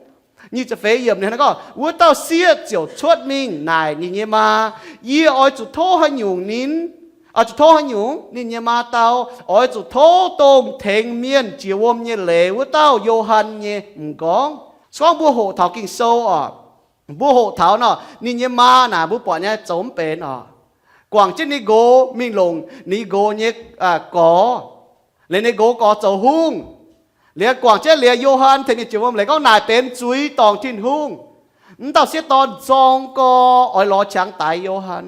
Nyic ziepc feix yiemc ninh gorngv, Wuov dauh sieqv ziouc cuotv mingh naaic ninh nyei maa, Yie oix zuqc tov haaix nyungc ninh? Oix zuqc tov haaix nyungc? Ninh nyei maa dau, Oix zuqc tov dongh tengx mienh jiex wuom nyei leiz wuov dauh Yo^han nyei m'nqorngv. Se gorngv mbuo hoqc taux Ging-Sou orqc, mbuo hoqc taux nor, ninh nyei maa naaic mbuo buatc nyei zoux mv benx orqc. Guangc jienv ninh nqox mingh longc ninh nqox nyei gorx, liuz ninh nqox gorx zoux hungh. Liuz guangc jienv liuz Yo^han tengx mienh jiex wuom leiz gorngv naaic benx zuiz dorngc Tin-Hungh. Mv dauh sieqv dorn zorng gorx oix lorz qangx daix Yo^han,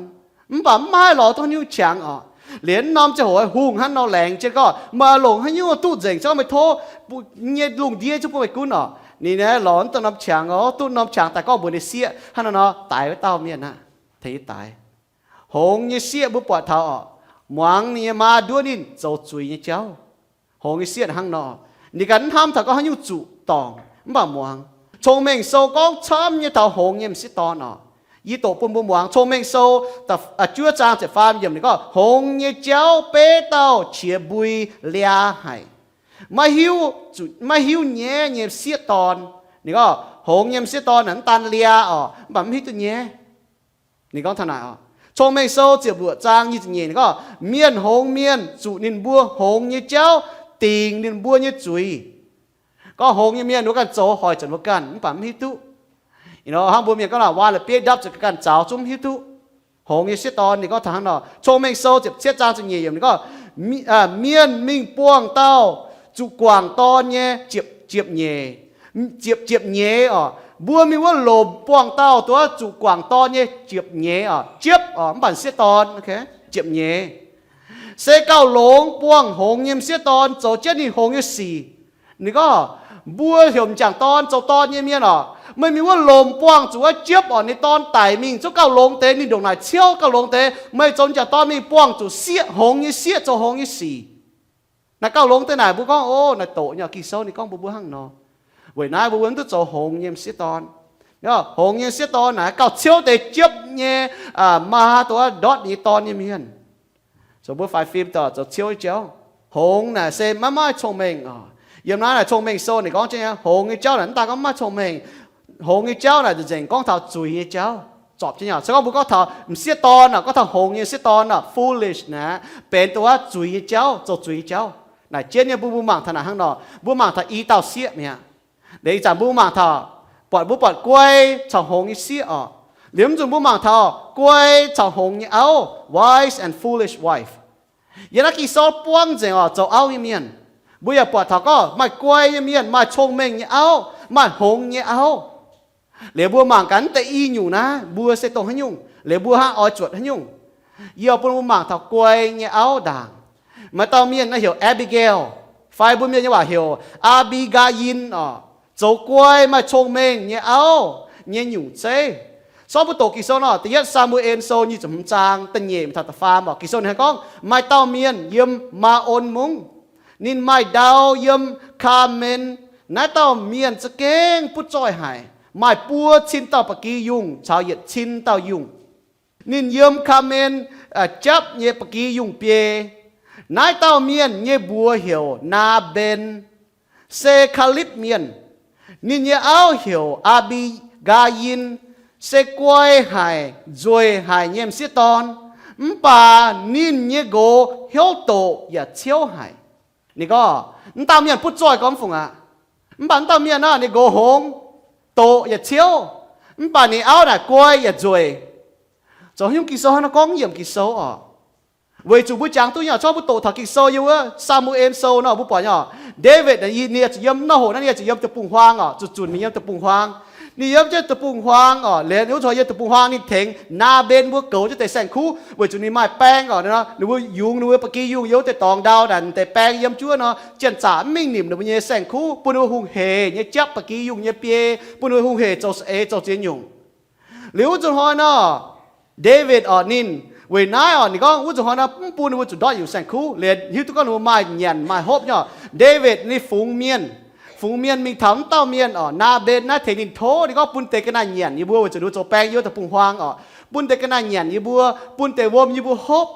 mv baac mv maaih lorz duqv haaix nyungc qangx orqc. Liuz norm ziangh hoc hungh hnangv nor laengz jienv gorngv, Meih longc haaix nyungc duqv nzengc, se gorngv meih tov nyei lungh ndiev zungv bun meih gunv orqc. Ninh lorz mv duqv norm qangx orqc, duqv norm qangx daaih gorngv mbuox ninh sieqv hnangv nor nor daix wuov dauh mienh aqv, tengx yie daix. Hngongx nyei sieqv mbuo buatc taux orqc, muangx ninh nyei maa nduov ninh zoux zuiz nyei jauv. Hngongx nyei sieqv hnangv nor, ninh ganh mv hnamv taux gorngv haaix nyungc zuqc dorngc, mv baac muangx. Cong-Mengh Sou gorngv camv nyei taux hngongx nyei m'sieqv dorn orqc. Yie doqc bun mbuo muangx Cong-Mengh Sou juov zaang ziepc faam yiemc ninh gorngv, Hngongx nyei jauv beiv dauh qiex mbui liaa haic. Maiv hiuv, maiv hiuv nyaiv nyei sieqv dorn. Ninh gorngv hngongx nyei m'sieqv dorn naaic mv daan liaa orqc, mv baac mv hiuv duqv nyaiv. Ninh gorngv taux naaic orqc, Cong-Mengh Sou ziepc luoqc zaang nyic ziepc nyeic ninh gorngv, Mienh hngongx mienh zuqc ninh mbuo hngongx nyei jauv dingc ninh mbuo nyei zuiz. Gorngv hngongx nyei mienh wuov ganh zoux hoic zanc wuov ganh mv baac mv hiuv duqv. Hnangv mbuo mienh gorngv naaic, Waan la'bieiv ndapv zuqc ganh zaux zungv mv hiuv duqv. Hngongx nyei sieqv dorn ninh gorngv taux hnangv nor, Cong-Mengh Sou ziepc cietv zaang ziepc nyeic yiemc ninh gorngv, Mienh mingh buangh dauh zuqc guangc dorn nyei ziepc, ziepc nyeic, ziepc, ziepc nyeic orqc. Mbuo mingh wuov lomc buangh dauh duqv zuqc guangc dorn nyei ziepc nyeic orqc, jiepv orqc, mv baac sieqv dorn, ziepc nyeic. Se gauh longx buangh hngongx nyei m'sieqv dorn zoux jienv ninh hngongx nyei sic. Ninh gorngv, Mbuo heuc m'jangc dorn zoux dorn nyei mienh orqc, Meih mingh wuov lomc buangh zuqc wuov jiepv orqc, ninh dorn daic mingh zungv gauh longx deix, ninh ndongc naaic ciouv gauh longx deix. Meih zoux ninh jaa dorn mingh buangh zuqc sieqv, hngongx nyei sieqv, zoux hngongx nyei sic. Naaic gauh longx deix naaic mbuo gorngv, o, naaic doqc nyei Ging-Sou ninh gorngv mbuo mbuo hnangv nor. Weic naaiv mbuo mbuo mv duqv zoux hngongx nyei m'sieqv dorn. Hngongx nyei m'sieqv dorn naaic gauh ciouv deix, jiepv nyei, maa doqc ndortv nyei dorn nyei mienh. Zoux mbuo faix fim daaih zoux ciouv nyei jauv. Hngongx naaic se maiv maaih cong-mengh oc. Yiem naaiv naaic Cong-Mengh Sou ninh gorngv jienv nyei, hngongx nyei jauv naaic mv daan gorngv maiv cong-mengh. Hngongx nyei jauv naaic nzengc gorngv taux zuiz nyei jauv. Zorpc jienv nyei, se gorngv mbuo gorngv taux m'sieqv dorn oc, gorngv taux hngongx nyei m'sieqv dorn oc, foolish naaic, benx dongh wuov zuiz nyei jauv, zoux zuiz nyei jauv. Naaic jienv nyei mbuo mbuo mangc taux naaic hnangv nor, mbuo mangc taux i dauh sieqv mi'aqv. Liuz ih zanc mbuo mangc taux, buatc mbuo buatc guai caux hngongx nyei sieqv oc. Liuz mv nzunc mbuo mangc taux guai caux hngongx nyei auv, wise and foolish wife. Yiem naaiv Ging-Sou buangv nzengc oc, zoux auv nyei mienh, mbuo yaac buatc taux gorngv maaih guai nyei mienh, maaih cong-mengh nyei auv, maaih hngongx nyei auv. Liuz mbuo mangc gaax deix i nyungc naaiv mbuo se dongh haaix nyungc, liuz mbuo hnangv oix zuotc haaix nyungc. Yie bun mbuo mangc taux guai nyei auv ndaangc. Maaih dauh mienh naaiv heuc Abigail, fai mbuo mienh nyei waac heuc Aa^mbi^gaa^yin oc, zoux guai maaih cong-mengh nyei auv nyei nyungc zeiv. Sortv mbuo doqc Ging-Sou nor, Da'yietv Saa^mu^en Sou nyic ziepc hmz zaang da'nyeic taux da'faam oc. Ging-Sou ninh hnangv gorngv, maaih dauh mienh yiem Maa^on Mungv, ninh maaih ndau yiem Kaa^men. Naaiv dauh mienh za'gengh butv zoih haic, maaih buo cin dauh ba'gi yungh caux yietc cin dauh yungh. Ninh yiem Kaa^men japv nyei ba'gi yungh biei. Naaiv dauh mienh nyei mbuox heuc Naa^mben, se Kaalipv Mienh. Ninh nyei auv heuc Aa^mbi^gaa^yin, se guai haic, nzueic haic nyei m'sieqv dorn. Mv baac ninh nyei nqox hnyouv doqc yaac ciouv haic. Ninh gorngv, mv dauh mienh butv zoih gormx fungc aqv. Mv baac mv dauh mienh naaiv ninh nqox hngongx, doqc yaac ciouv. Mv baac ninh auv naaic guai yaac nzueic. Zoux haaix nyungc Ging-Sou hnangv nor gorngv yiemc Ging-Sou oc? Weic zuqc mbuo jangx duqv nyei oc, zorqv mbuo doqc taux Ging-Sou yiem wuov Saa^mu^en Sou nor, mbuo buatc nyei oc, Ndaawitv ninh zuqc yiem nor hoc naaiv, ninh zuqc yiem deic-bung-huaang oc, zuqc zunc mingh yiem deic-bung-huaang. Ninh yiem jienv deic-bung-huaang oc, liuz wuov zuqc yiem deic-bung-huaang ninh tengx Naa^mben mbuo goux jienv deix saeng-kuv, weic zuqc ninh maaih baeng oc. Ninh mbuo yungz ninh mbuo ba'gi yungh yiem wuov deix dorngx ndau naaic, deix baeng yiem juov nor, janx-zaqc mv mingh nimc ninh mbuo nyei saeng-kuv, bun ninh mbuo hungh hec nyei japv ba'gi yungh nyei biei, bun ninh mbuo hungh hec zoux saeng-eix zoux ziex nyungc. Liuz wuov nzunc hnoi nor, Ndaawitv oc ninh, weic naaiv oc ninh gorngv wuov nzunc hnoi nor mv bun ninh mbuo zuqc ndortv nyungc saeng-kuv, liuz hiuv duqv gorngv ninh mbuo maaih nyanc maaih hopv nyei oc. Ndaawitv ninh fungx mienh, fungx mienh mingh taux mv dauh mienh oc, Naa^mben naaiv tengx ninh tov ninh gorngv bun deix ga'naaiv nyanc yie mbuo, weic zuqc ninh mbuo zoux baeng yiem wuov deic-bung-huaang oc, bun deix ga'naaiv nyanc yie mbuo, bun deix wuom yie mbuo hopv.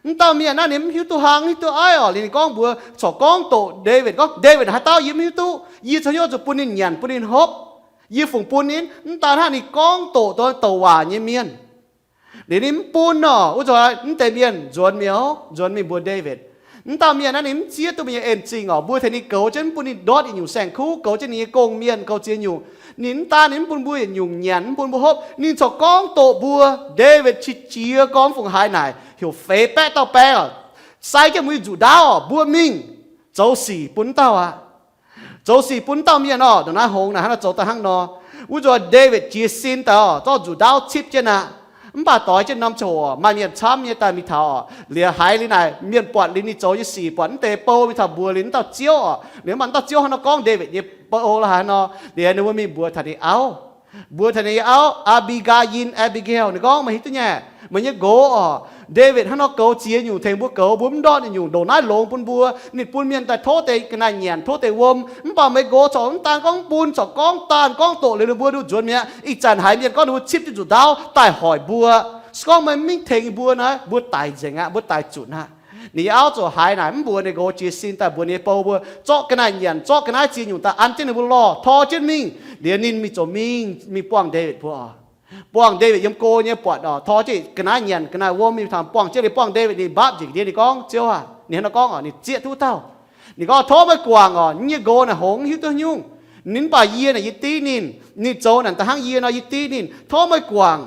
Mv dauh mienh naaiv ninh mv hiuv duqv hlang, mv hiuv duqv aiv oc. Liuz ninh gorngv mbuox, corc gorngv doqc Ndaawitv gorngv, Ndaawitv, haaix dauh yie mv hiuv duqv, yie caux hnyouv zuqc bun ninh nyanc bun ninh hopv. Yie fungc bun ninh? Mv daan hnangv, ninh gorngv doqc douc waac nyei mienh. Liuz ninh mv bun nor, wuov zuqc mv deix mienh nzuonx mi'aqv, nzuonx mingh mbuox Ndaawitv. Mv dauh mienh naaiv ninh mv zieqv duqv mbuo nyei en-zingh oc. Mbuo tengx ninh goux jienv, mv bun ninh ndortv yietc nyungc saeng-kuv, goux jienv ninh nyei gong-mienh, goux ziex nyungc. Ninh mv daan ninh mv bun mbuo yietc nyungc nyanc, mv bun mbuo hopv, ninh corc gorngv doqc mbuo. Ndaawitv qiex jiez gorngv fungc haaix naaic, heuc feix baeqv dauh baeng oc, sai jienv mbuo nyei nzuqc ndaauv oc, mbuo mingh zoux sic bun mv dauh aqv. Zoux sic bun mv dauh mienh oc. Ndongc naaiv hngongx naaic hnangv nor zoux daaih hnangv nor. Wuov nzunc Ndaawitv jiez sin daaih oc, zorqv nzuqc ndaauv cipv jienv aqv. Mv baac doix jienv norm ziangh hoc maaih mienh camv nyei daaih mingh taux oc. Liuz haiz liuz naaic mienh buatc liuz ninh zoux nyei sic, buatc mv deix bou mingh taux mbuox liuz mv dauh ziouv oc. Liuz mv baac mv dauh ziouv hnangv nor gorngv Ndaawitv nyei bou la'haaix nor. Liuz ninh mbuo mingh mbuox taux ninh auv, mbuox taux ninh nyei auv, Aa^mbi^gaa^yin, Abigail, ninh gorngv, meih hiuv duqv nyei, meih nyei nqox oc, Ndaawitv hnangv nor goux ziex nyungc tengx mbuo goux, mbuo mv ndortv nyungc, ndongc naaiv longx bun mbuo. Ninh bun mienh daaih tov deix ga'naaiv nyanc, tov deix wuom. Mv baac meih nqox corc mv daan gorngv bun, corc gorngv daanh gorngv doqc liuz ninh mbuo nduqc nzuonx mi'aqv. Ih zanc haiz mienh gorngv ninh mbuo cipv jienv nzuqc ndaauv daaih hoic mbuo. Se gorngv meih mv mingh tengx yie mbuo naaic, mbuo daic nzengc aqv, mbuo daic zunc aqv. Ninh nyei auv ziouc haiz naaic mv mbuox ninh nqox, jiez sin daaih mbuox ninh nyei bou mbuo zorqv ga'naaiv nyanc, zorqv ga'naaiv ziex nyungc daaih an jienv ninh mbuo lorh, tor jienv mingh. Liuz ninh mingh ziouc mingh, mingh buangh Ndaawitv mbuo oc. Buangh Ndaawitv yiem go nyei buatc oc, tor jienv ga'naaiv nyanc ga'naaiv wuom mingh taux buangh jienv, ninh buangh Ndaawitv ninh mbaapv njiec ga'ndiev, ninh gorngv, Ziouv aac, ninh hnangv nor gorngv oc, ninh zieqv duqv dauh. Ninh gorngv, Tov meih guangc oc, yie nyei nqox naaic hngongx hiuv duqv haaix nyungc. Ninh mv baac yie naaic yie div ninh, ninh zoux naaic da'hnangv yie nor yie div ninh. Tov meih guangc.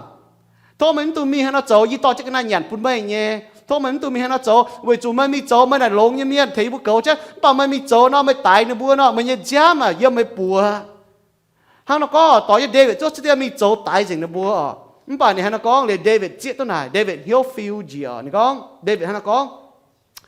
Tov meih mv dungx mingh hnangv nor zoux, yie dorh jienv ga'naaiv nyanc bun meih nyei. Tov meih mv dungx mingh hnangv nor zoux, weic zuqc meih mingh zoux meih naaic longx nyei mienh tengx yie mbuo goux jienv. Mv baac meih mingh zoux nor meih daix ninh mbuo nor, meih nyei nziaamv aac yiem meih buoz. Hnangv nor gorngv oc, doix yie Ndaawitv zungv ciev dieh mingh zoux daix nzengc ninh mbuo oc. Mv baac ninh hnangv nor gorngv liuz Ndaawitv zieqv duqv naaic, Ndaawitv hnyouv fiu njiec oc. Ninh gorngv, Ndaawitv hnangv nor gorngv,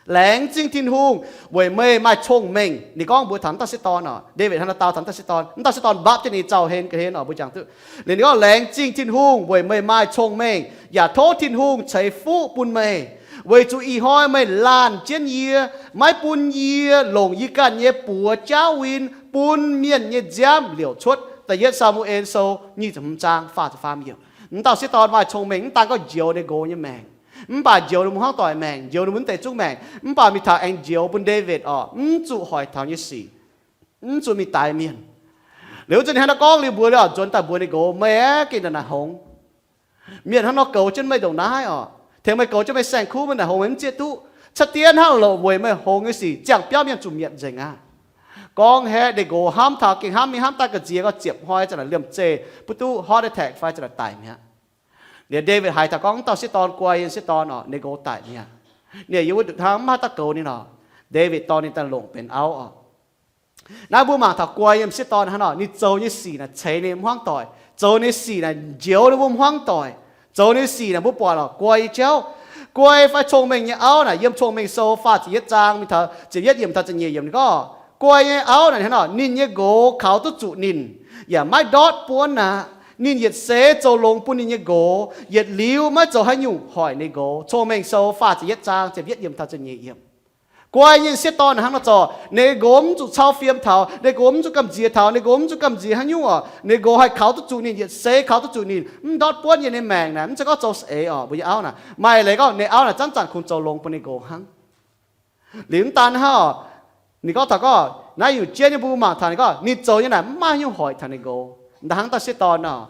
Laengz zingh Tin-Hungh weic meih maaih cong-mengh. Ninh gorngv mbuox taux wuov dauh sieqv dorn oc, Ndaawitv hnangv nor dau taux wuov dauh sieqv dorn, wuov dauh sieqv dorn mbapv jienv ninh zaux hlen ga'hlen oc, mbuo jangx duqv. Liuz ninh gorngv, laengz zingh Tin-Hungh weic meih maaih cong-mengh, yaac tov Tin-Hungh ceix fuqv bun meih, weic zuqc ih hnoi meih laanh jienv yie, maiv bun yie longc yie ganh nyei buoz jaauv win bun mienh nyei nziaamv liouc cuotv. Da'yietv Saa^mu^en Sou nyic ziepc hmz zaang faah ziepc faam yiemc. Wuov dauh sieqv dorn maaih cong-mengh, mv daan gorngv njoux ninh nqox nyei maengc, mv baac njoux ninh mbuo hmuangv doic maengc, njoux ninh mbuo wuov deix zungv maengc, mv baac mingh taux aengx njoux bun Ndaawitv oc, mv zuqc hoic taux nyei sic, mv zuqc mingh daix mienh. Liuz wuov zanc ninh hnangv naaiv gorngv liuz mbuox liuz oc, nzuonx daaih mbuox ninh nqox, meih aeqv, gengh naaic naaic hngongx. Mienh hnangv nor goux jienv meih ndongc naaiv oc, tengx meih goux jienv meih saeng-kuv, meih naaic hngongx meih mv zieqv duqv. Cuotv dienv hnangv loc weic meih hngongx nyei sic ziangh biauv mienh zuqc mietc nzengc aqv. Gorngv haeqv ninh nqox hnamv taux gengh hnamv mingh hnamv daaih ga'nziex gorngv ziepc hnoi zanc naaic liemh zeih, mv duqv heart attack fai zanc naaic daic mi'aqv. Liuz Ndaawitv haiz taux gorngv, wuov dauh sieqv dorn guai nyei sieqv dorn oc, ninh nqox daic mi'aqv. Ninh yiem wuov nduqc hnangv mv haih daaih goux ninh oc. Ndaawitv dorh ninh daaih longc benx auv oc. Naaiv mbuo mangc taux guai nyei m'sieqv dorn hnangv nor, ninh zoux nyei sic naaic ceix ninh hmuangv doic, zoux nyei sic naaic njoux ninh mbuo hmuangv doic, zoux nyei sic naaic mbuo buatc oc, guai nyei jauv. Guai fai cong-mengh nyei auv naaic yiem Cong-Mengh Sou faah ziepc yietv zaang mingh taux ziepc yietv yiemc taux ziepc nyeic yiemc ninh gorngv, guai nyei auv naaic hnangv nor, ninh nyei nqox kaux duqv zuqc ninh, yaac maiv ndortv buonv aqv. Ninh yietc seix zoux longx bun ninh nyei nqox, yietc liuz maiv zoux haaix nyungc hoic ninh nqox. Cong-Mengh Sou faah ziepc yietv zaang ziepc yietv yiemc taux ziepc nyeic yiemc. Guai nyei sieqv dorn hnangv nor zoux, ninh nqox mv zuqc cau fiem taux, ninh nqox mv zuqc gamh nziex taux, ninh nqox mv zuqc gamh nziex haaix nyungc oc. Ninh nqox haih kaux duqv zuqc ninh, yietc seix kaux duqv zuqc ninh, mv ndortv buonv yiem ninh maengc naaic. Mv zeiz gorngv zoux saeng-eix oc, mbuo nyei auv naaic. Maaih leiz gorngv ninh auv naaic zanc-zanc kungx zoux longx bun ninh nqox hnangv. Liuz mv daan hnangv oc, ninh gorngv taux gorngv naaiv nyungc jienv nyei mbuo mangc taux ninh gorngv ninh zoux nyei naaic mv maaih haaix nyungc hoic taux ninh nqox. Mv daan hnangv dauh sieqv dorn oc.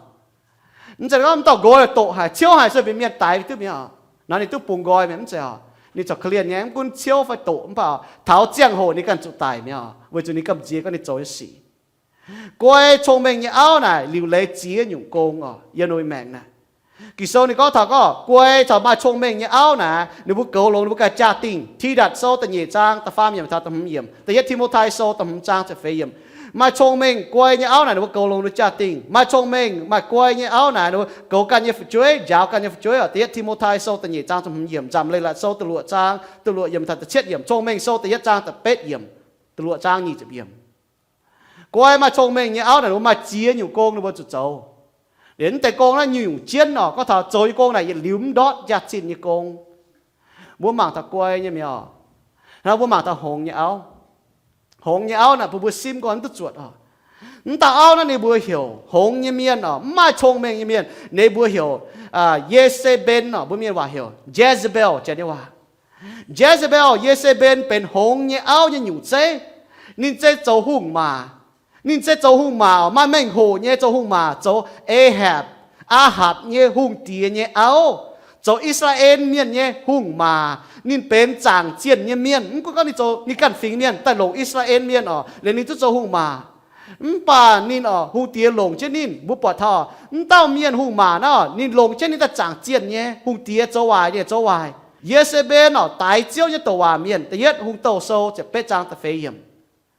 Mv zeiz gorngv mv dauh nqox doqc haic, ciouv haic se mbenc mienh daix duqv mi'aqv oc. Naaiv ninh duqv bungx nqoi mi'aqv, mv zeiz oc. Ninh corc korv-lienh nyei, mv gunv ciouv fai doqc mv baac taux ziangh hoc ninh ganh zuqc daic mi'aqv oc, weic zuqc ninh gamh nziex gorngv ninh zoux nyei sic. Guai cong-mengh nyei auv naaic liuc leiz ziex nyungc gong oc, yiem ninh maengc naaic. Ging-Sou ninh gorngv taux gorngv guai caux maaih cong-mengh nyei auv naaic, ninh mbuo goux longx ninh mbuo ganh jaa-dingh. Tidatc Sou da'nyeic zaang da'faam yiemc taux da'hmz yiemc, da'yietv Ti^mo^tai Sou da'hmz zaang ziepc feix yiemc. Maaih cong-mengh guai nyei auv naaic ninh mbuo goux longx ninh jaa-dingh. Maaih cong-mengh maaih guai nyei auv naaic ninh mbuo goux ganh nyei fu'jueiv, njaaux ganh nyei fu'jueiv oc. Da'yietv Ti^mo^tai Sou da'nyeic zaang ziepc hmz yiemc, Nzamc Leiz-Latc Sou da'luoqc zaang da'luoqc yiemc taux da'cietv yiemc, Cong-Mengh Sou da'yietv zaang da'betv yiemc, da'luoqc zaang nyic ziepc yiemc. Guai maaih cong-mengh nyei auv naaic ninh mbuo maaih ziex nyungc gong ninh mbuo zuqc zoux. Liuz mv deix gong naaiv nyungc-nyungc jienv oc, gorngv taux zoux nyei gong naaic yietc liuz mv ndortv jaax-zinh nyei gong. Mbuo mangc taux guai nyei mi'aqv oc. Hnangv mbuo mangc taux hngongx nyei auv. Hngongx nyei auv naaic bun mbuo simv gorngv mv duqv zuotc oc. Mv dauh auv naaiv ninh mbuo heuc hngongx nyei mienh oc, mv maaih cong-mengh nyei mienh, ninh mbuo heuc Ye^se^mben oc, mbuo mienh waac heuc Jezebel, Janx nyei waac. Jezebel, Ye^se^mben benx hngongx nyei auv nyei nyungc zeiv. Ninh zeiz zoux hungh maac. Ninh zeiz zoux hungh maac oc, maaih mengh hoc nyei zoux hungh maac, zoux Ahapc, Aahapc nyei hungh diex nyei auv, zoux I^saa^laa^en Mienh nyei hungh maac. Ninh benx zaangc zienh nyei mienh. Mv gunv gorngv ninh zoux ninh ganh fingx mienh daaih longc I^saa^laa^en Mienh oc, liuz ninh duqv zoux hungh maac. Mv baac ninh oc, hungh diex longc jienv ninh. Mbuo buatc taux mv dauh mienh hungh maac naaiv oc, ninh longc jienv ninh daaih zaangc zienh nyei hungh diex zoux waaic, ninh zoux waaic. Ye^se^mben oc, daix Ziouv nyei douc waac mienh. Da'yietv Hungh Douh Sou ziepc betv zaang da'feix yiemc.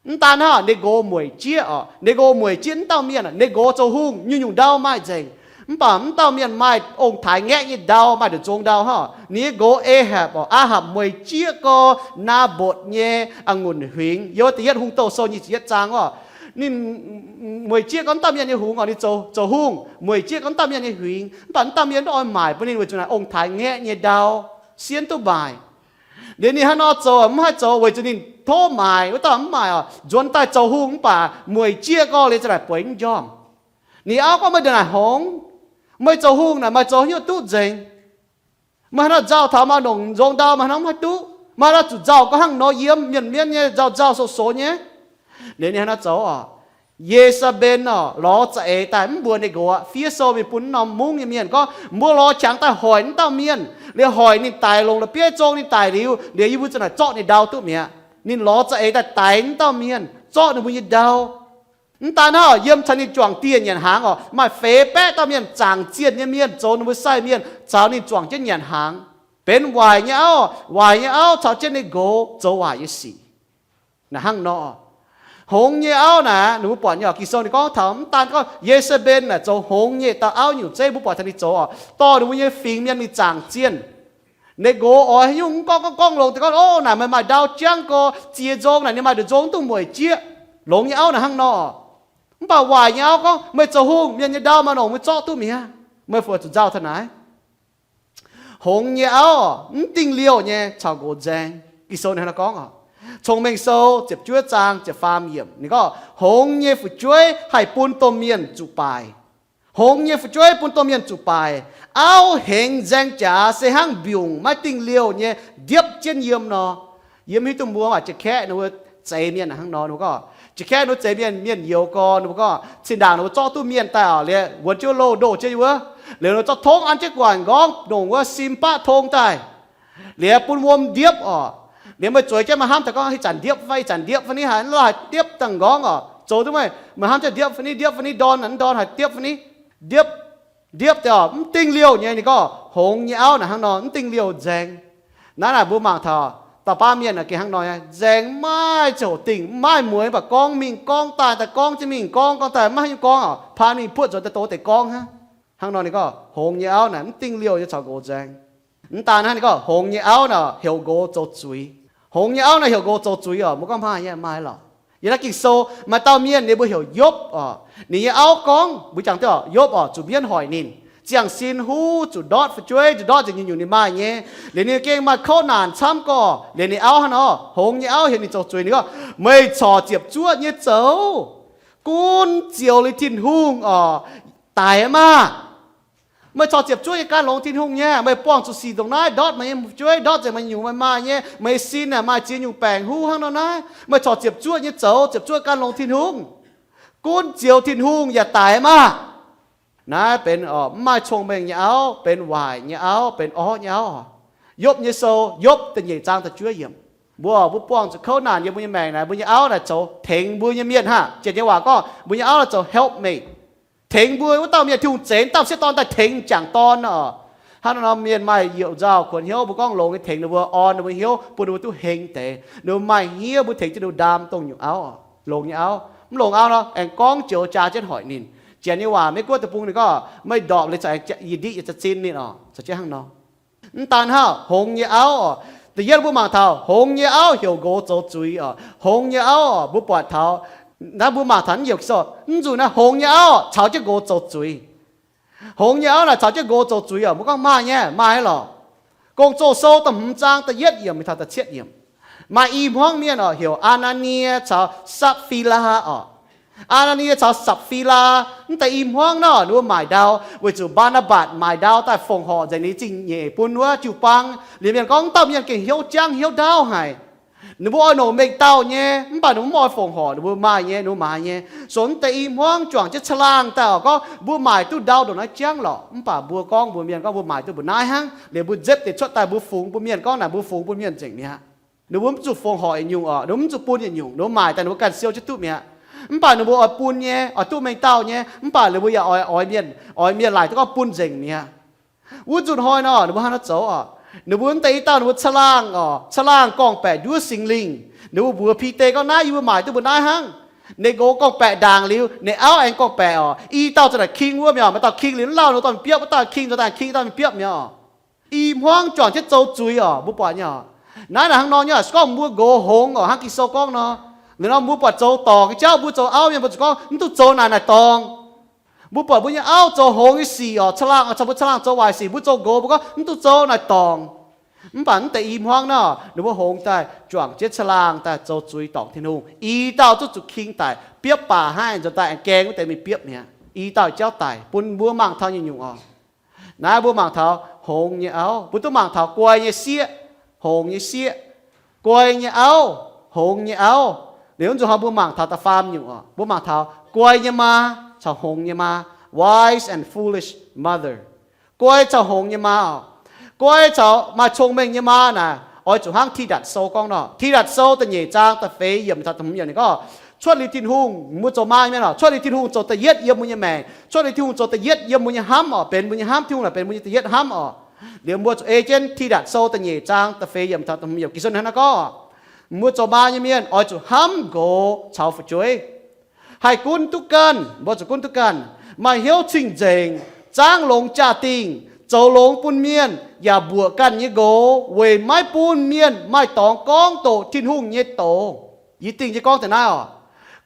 Mv daan hnangv, ninh nqox mueic jieqv oc, ninh nqox mueic jieqv mv dauh mienh. Ninh nqox zoux hungh, nyungc-nyungc ndau maaih nzengc, mv baac mv dauh mienh maaih ong-taaix ngaeqv nyei ndau, maaih nduqc nzong ndau hnangv. Ninh nyei nqox Ahapc oc, Aahapc mueic jieqv gorx Naabotc nyei a'ngunc huingx. Yiem Da'yietv Hungh Douh Sou nyic ziepc yietv zaang oc, ninh mueic jieqv gorx mv dauh mienh nyei hungx oc, ninh zoux, zoux hungh mueic jieqv gorx mv dauh mienh nyei huingx, mv baac mv dauh mienh mv oix maaic bun ninh weic zuqc naaic ong-taaix ngaeqv nyei ndau, sienv duqv maaic. Liuz ninh hnangv nor zoux mv haih zoux weic zuqc ninh tov maaic, wuov dauh mv maaic oc, nzuonx daaih zoux hungh mv baac mueic jieqv gorx liuz za'naaic bueix mv njormh. Ninh auv gorngv, meih ndongc naaic hngongx, meih zoux hungh naaic maaih zoux haaix nyungc duqv nzengc? Meih haaix nor nzauh taux maaih longc nzong ndau, meih haaix nor mv haih duqv? Meih haaix nor zuqc nzauh gorngv hnangv nor yiem mienh mienv nyei nzauh nzauh sou sou nyei? Liuz ninh hnangv nor zoux oc. Ye^se^mben oc, lorz za'eix daaih mv mbuox ninh nqox aqv. Fiev sou mingh bun norm mungv nyei mienh gorngv, mbuo lorz qangx daaih hoic mv dauh mienh, liuz hoic ninh daic, longc la'bieiv zong ninh daic liuz, liuz yie mbuo za'naaic zorqv ninh ndau duqv mi'aqv. Ninh lorz za'eix daaih daix mv dauh mienh, zorqv ninh mbuo nyei ndau. Mv daan hnangv, yiem caux ninh juangc dieh nyanc hnaangx oc, maaih feix baeqv dauh mienh zaangc zienh nyei mienh zoux ninh mbuo sai mienh caux ninh juangc jienv nyanc hnaangx. Benx waaic nyei auv, waaic nyei auv caux jienv ninh nqox zoux waaic nyei sic. Naaic hnangv nor, hngongx nyei auv naaic, ninh mbuo buatc nyei oc, Ging-Sou ninh gorngv taux mv daan gorngv Ye^se^mben naaic zoux hngongx nyei dauh auv nyungc zeiv, mbuo buatc taux ninh zoux oc, dorh ninh mbuo nyei fingx mienh mingh zaangc zienh. Ninh nqox oix haaix nyungc mv gorngv, gorngv, gorngv longx deix gorngv, Ov, naaic meih maaih ndau jangv gorx, ziex nzong naaic ninh maaih nduqc nzong duqv mueic jieqv. Longx nyei auv naaic hnangv nor. Mv baac waaic nyei auv gorngv, Meih zoux hungh, mienh nyei ndau maaih longc meih zorqv duqv mi'aqv. Meih fu zuqc nzauh taux naaiv. Hngongx nyei auv mv dingh liouh nyei caux nqox nzaeng. Ging-Sou ninh hnangv naaiv gorngv oc. Cong-Mengh Sou ziepc juov zaang ziepc faam yiemc ninh gorngv, Hngongx nyei fu'jueiv haih bun domh mienh zuqc baaic. Hngongx nyei fu'jueiv bun domh mienh zuqc baaic. Auv hengx nzaeng jaax se hnangv mbiungc maiv dingh liouh nyei ndiepv jienv yiem nor. Yie mv hiuv duqv mbuo maaih jiex kaeqv ninh mbuo zeix mienh hnangv nor, ninh mbuo gorngv, jiex kaeqv ninh mbuo zeix mienh, mienh youz gorx, ninh mbuo gorngv, cin-ndaangc ninh mbuo zorqv duqv mienh daaih oc, liuz wuonx jienv loh ndoh jienv wuov, liuz ninh zorqv tongv an jienv guangc nqorngv nongc wuov sim baqv tong daaih, liuz bun wuom ndiepv oc. Liuz meih zueiz jienv meih hnamv daaih gorngv, Ih zanc ndiepv fai, ih zanc ndiepv fai ni, haaix lorh haih ndiepv dangh nqorngv oc, zoux duqv meih, meih hnamv jienv ndiepv fai ni, ndiepv fai ni, ndorn naaic mv ndorn, haih ndiepv fai ni, ndiepv, ndiepv daaih oc, mv dingh liouh nyei. Ninh gorngv hngongx nyei auv naaic hnangv nor, mv dingh liouh nzaeng. Naaiv naaic mbuo mangc taux dauh baav mienh gengh hnangv nor nyei, nzaeng maiv ziangh hoc dingh, maiv mueiz, mv baac gorngv mingh gorngv daaih, daaih gorngv jienv mingh gorngv, gorngv daaih maiv hiuv gorngv oc, paan mingh puoqv nzuonx daaih doz deix gorngv hnangv. Hnangv nor ninh gorngv hngongx nyei auv naaic mv dingh liouh nyei caux nqox nzaeng. Mv daan hnangv, ninh gorngv hngongx nyei auv naaic heuc nqox zoux zuiz. Hngongx nyei auv naaic heuc nqox zoux zuiz oc, mbuo gorngv maaih nyei, maaih lorqc. Yiem naaiv Ging-Sou maaih dauh mienh ninh mbuo heuc Yopv oc. Ninh nyei auv gorngv mbuo jangx duqv oc, Yopv oc, zuqc mienv hoic ninh, ziangh sin huv, zuqc ndortv fu'jueiv, zuqc ndortv nzengc nyungc-nyungc ninh maaih nyei. Liuz ninh gengh maaih kouv naanc camv gorx. Liuz ninh auv hnangv nor, hngongx nyei auv heuc ninh zoux zuiz, ninh gorngv, Meih corc ziepc zuoqv nyei zoux, gunv zioux liuz Tin-Hungh oc, daic maah! Meih corc ziepc zuoqv nyei gan longx Tin-Hungh nyei. Meih buangh zuqc sic ndongc naaiv ndortv meih nyei fu'jueiv, ndortv nzengc meih nyungc meih maaih nyei, meih nyei sin aah, maaih ziex nyungc baengc huv hnangv nor naaiv. Meih corc ziepc zuoqv nyei zoux, ziepc zuoqv gan longx Tin-Hungh, gunv zioux Tin-Hungh yaac daic maah! Naaiv benx mv maaih cong-mengh nyei auv, benx waaic nyei auv, benx orv nyei auv. Yopv nyei sou, Yopv da'nyeic zaang da'juov yiemc. Mbuo, mbuo buangh zuqc kouv naanc yiem mbuo nyei maengc naaic, mbuo nyei auv naaic zoux tengx mbuo nyei mienh hnangv. Janx nyei waac gorngv mbuo nyei auv naaic zoux helpmate, tengx mbuo wuov dauh mienh, Tin-Hungh zeix dauh m'sieqv dorn daaih tengx m'jangc dorn oc. Hnangv naaiv nor mienh maaih youc nzauh kuonx hnyouv, mbuo gorngv longx nyei tengx ninh mbuo, orn ninh mbuo hnyouv, bun ninh mbuo duqv heng deix. Ninh mbuo maaih hniev, mbuo tengx jienv ninh mbuo ndaam dongh nyungc auv, longx nyei auv. Mv longx auv nor, aengx gorngv joux jaa jienv hoic ninh. Janx nyei waac, Meiv Guoqv deic-bung ninh gorngv, Meih ndorpc liuz corc aengx yie ndiqv yietc za'zin ninh oc, corc jienv hnangv nor. Mv daan hnangv, hngongx nyei auv oc. Da'yietv mbuo mangc taux hngongx nyei auv heuc nqox zoux zuiz oc. Hngongx nyei auv oc, mbuo buatc taux naaiv, mbuo mangc taux naaiv youc sou, mv nzunc naaiv hngongx nyei auv caux jienv nqox zoux zuiz. Hngongx nyei auv naaic caux jienv nqox zoux zuiz oc. Mbuo gorngv maaih nyei, maaih lorqc. Gong-Zoh sou da'hmz zaang da'yietv yiemc mingh taux da'cietv yiemc, maaih i hmuangv mienh oc, heuc Aa^naa^nie caux Sapv^fii^laa oc. Aa^naa^nie caux Sapv^fii^laa, mv deix i hmuangv nor, ninh mbuo maaic ndau weic zuqc Mbaa^naa^mbatc maaic ndau daaih fongc horc nzengc ninh zingh nyeic bun wuov jiu-baang. Liuz mienh gorngv, Mv dauh mienh gengh hnyouv jangv hnyouv ndaauv haic. Ninh mbuo oix nongc mengh dauh nyei, mv baac ninh mbuo mv oix fongc horc, ninh mbuo maaih nyei, ninh mbuo maaiz nyei. Sou mv deix i hmuangv juangc jienv caangh laangh daaih oc, gorngv mbuo maaic duqv ndau ndongc naaiv jangv lorqc. Mv baac mbuo gorngv mbuox mienh gorngv mbuo maaic duqv mbu'naaiv hnangv. Liuz mbuo nzepv deix cuotv daaih mbuo fungx bun mienh gorngv naaic mbuo fungx bun mienh nzengc mi'aqv. Ninh mbuo mv zuqc fongc horc yietc nyungc oc, ninh mbuo mv zuqc bun yietc nyungc, ninh mbuo maaic daaih ninh mbuo ganh siou jienv duqv mi'aqv. Mv baac ninh mbuo oix bun nyei, oix duqv mengh dauh nyei, mv baac ninh mbuo yaac oix, oix mienh, oix mienh laaic duqv gorngv bun nzengc mi'aqv. Wuov nzunc hnoi nor, ninh mbuo hnangv naaiv zoux oc. Ninh mbuo mv deix i dauh ninh mbuo caangh laangh oc, caangh laangh gorngv-baeqc nduov Singx Lingh. Ninh mbuo mbuox Bide gorngv, Naaiv yie mbuo maaic duqv mbu'naaiv hnangv. Ninh nqox gorngv-baeqc ndaangc liuz, ninh auv aengx gorngv-baeqc oc. I dauh za'naaic king wuov mi'aqv, maaih dauh king liuz mv lauh ninh dorh mingh biopv, wuov dauh king zoux daaih king, dauh mingh biopv mi'aqv oc. I hmuangv juangc jienv zoux zuiz oc, mbuo buatc nyei oc. Naaiv naaic hnangv nor nyei oc, se gorngv mbuo nqox hngongx oc, hnangv Ging-Sou gorngv nor, liuz nor mbuo buatc zoux dorngc nyei jauv, mbuo zoux auv mienh mbuo zuqc gorngv mv duqv zoux naaic naaic dorngc. Mbuo buatc mbuo nyei auv zoux hngongx nyei sic oc, caangh laangh, caux mbuo caangh laangh zoux waaic sic, mbuo zoux nqox mbuo gorngv mv duqv zoux naaic dorngc. Mv baac mv deix i hmuangv nor, ninh mbuo hngongx daaih juangc jienv caangh laangh daaih zoux zuiz dorngc Tin-Hungh. I dauh zuqc zuqc king daic, biopv baac hnangv nzuonx daaih aengx gaeng wuov deix mingh biopv mi'aqv. I dauh jauv daic bun mbuo mangc taux nyungc-nyungc oc. Naaiv mbuo mangc taux hngongx nyei auv, mbuo duqv mangc taux guai nyei sieqv, hngongx nyei sieqv, guai nyei auv, hngongx nyei auv. Liuz nzunc hnoi mbuo mangc taux da'faam nyungc oc, mbuo mangc taux guai nyei maa caux hngongx nyei maa, wise and foolish mother. Guai caux hngongx nyei maa oc. Guai caux maaih cong-mengh nyei maa naaic, oix zuqc hnangv Tidatc Sou gorngv nor. Tidatc Sou da'nyeic zaang da'feix yiemc taux da'hmz yiemc ninh gorngv, cuotv liuz Tin-Hungh, mbuo zoux maa nyei mienh oc, cuotv liuz Tin-Hungh zoux da'yietv yiem mbuo nyei maengc. Cuotv liuz Tin-Hungh zoux da'yietv yiem mbuo nyei hnamv oc, benx mbuo nyei hnamv, Tin-Hungh naaic benx mbuo nyei da'yietv hnamv oc. Liuz mbuo zuqc ei jienv Tidatc Sou da'nyeic zaang da'feix yiemc taux da'hmz yiemc, Ging-Sou hnangv naaiv gorngv, mbuo zoux maa nyei mienh oix zuqc hnamv nqox caux fu'jueiv. Haih gunv duqv ganh, mbuo zuqc gunv duqv ganh, maaih hnyouv cing-nzengc, zaangv longx jaa-dingh, Zoux longx bun mienh yaac mbuoqc ganh nyei nqox weic maiv bun mienh maaih dorngx gorngv doqc Tin-Hungh nyei doz. Yie dingh jienv gorngv deix naaiv oc.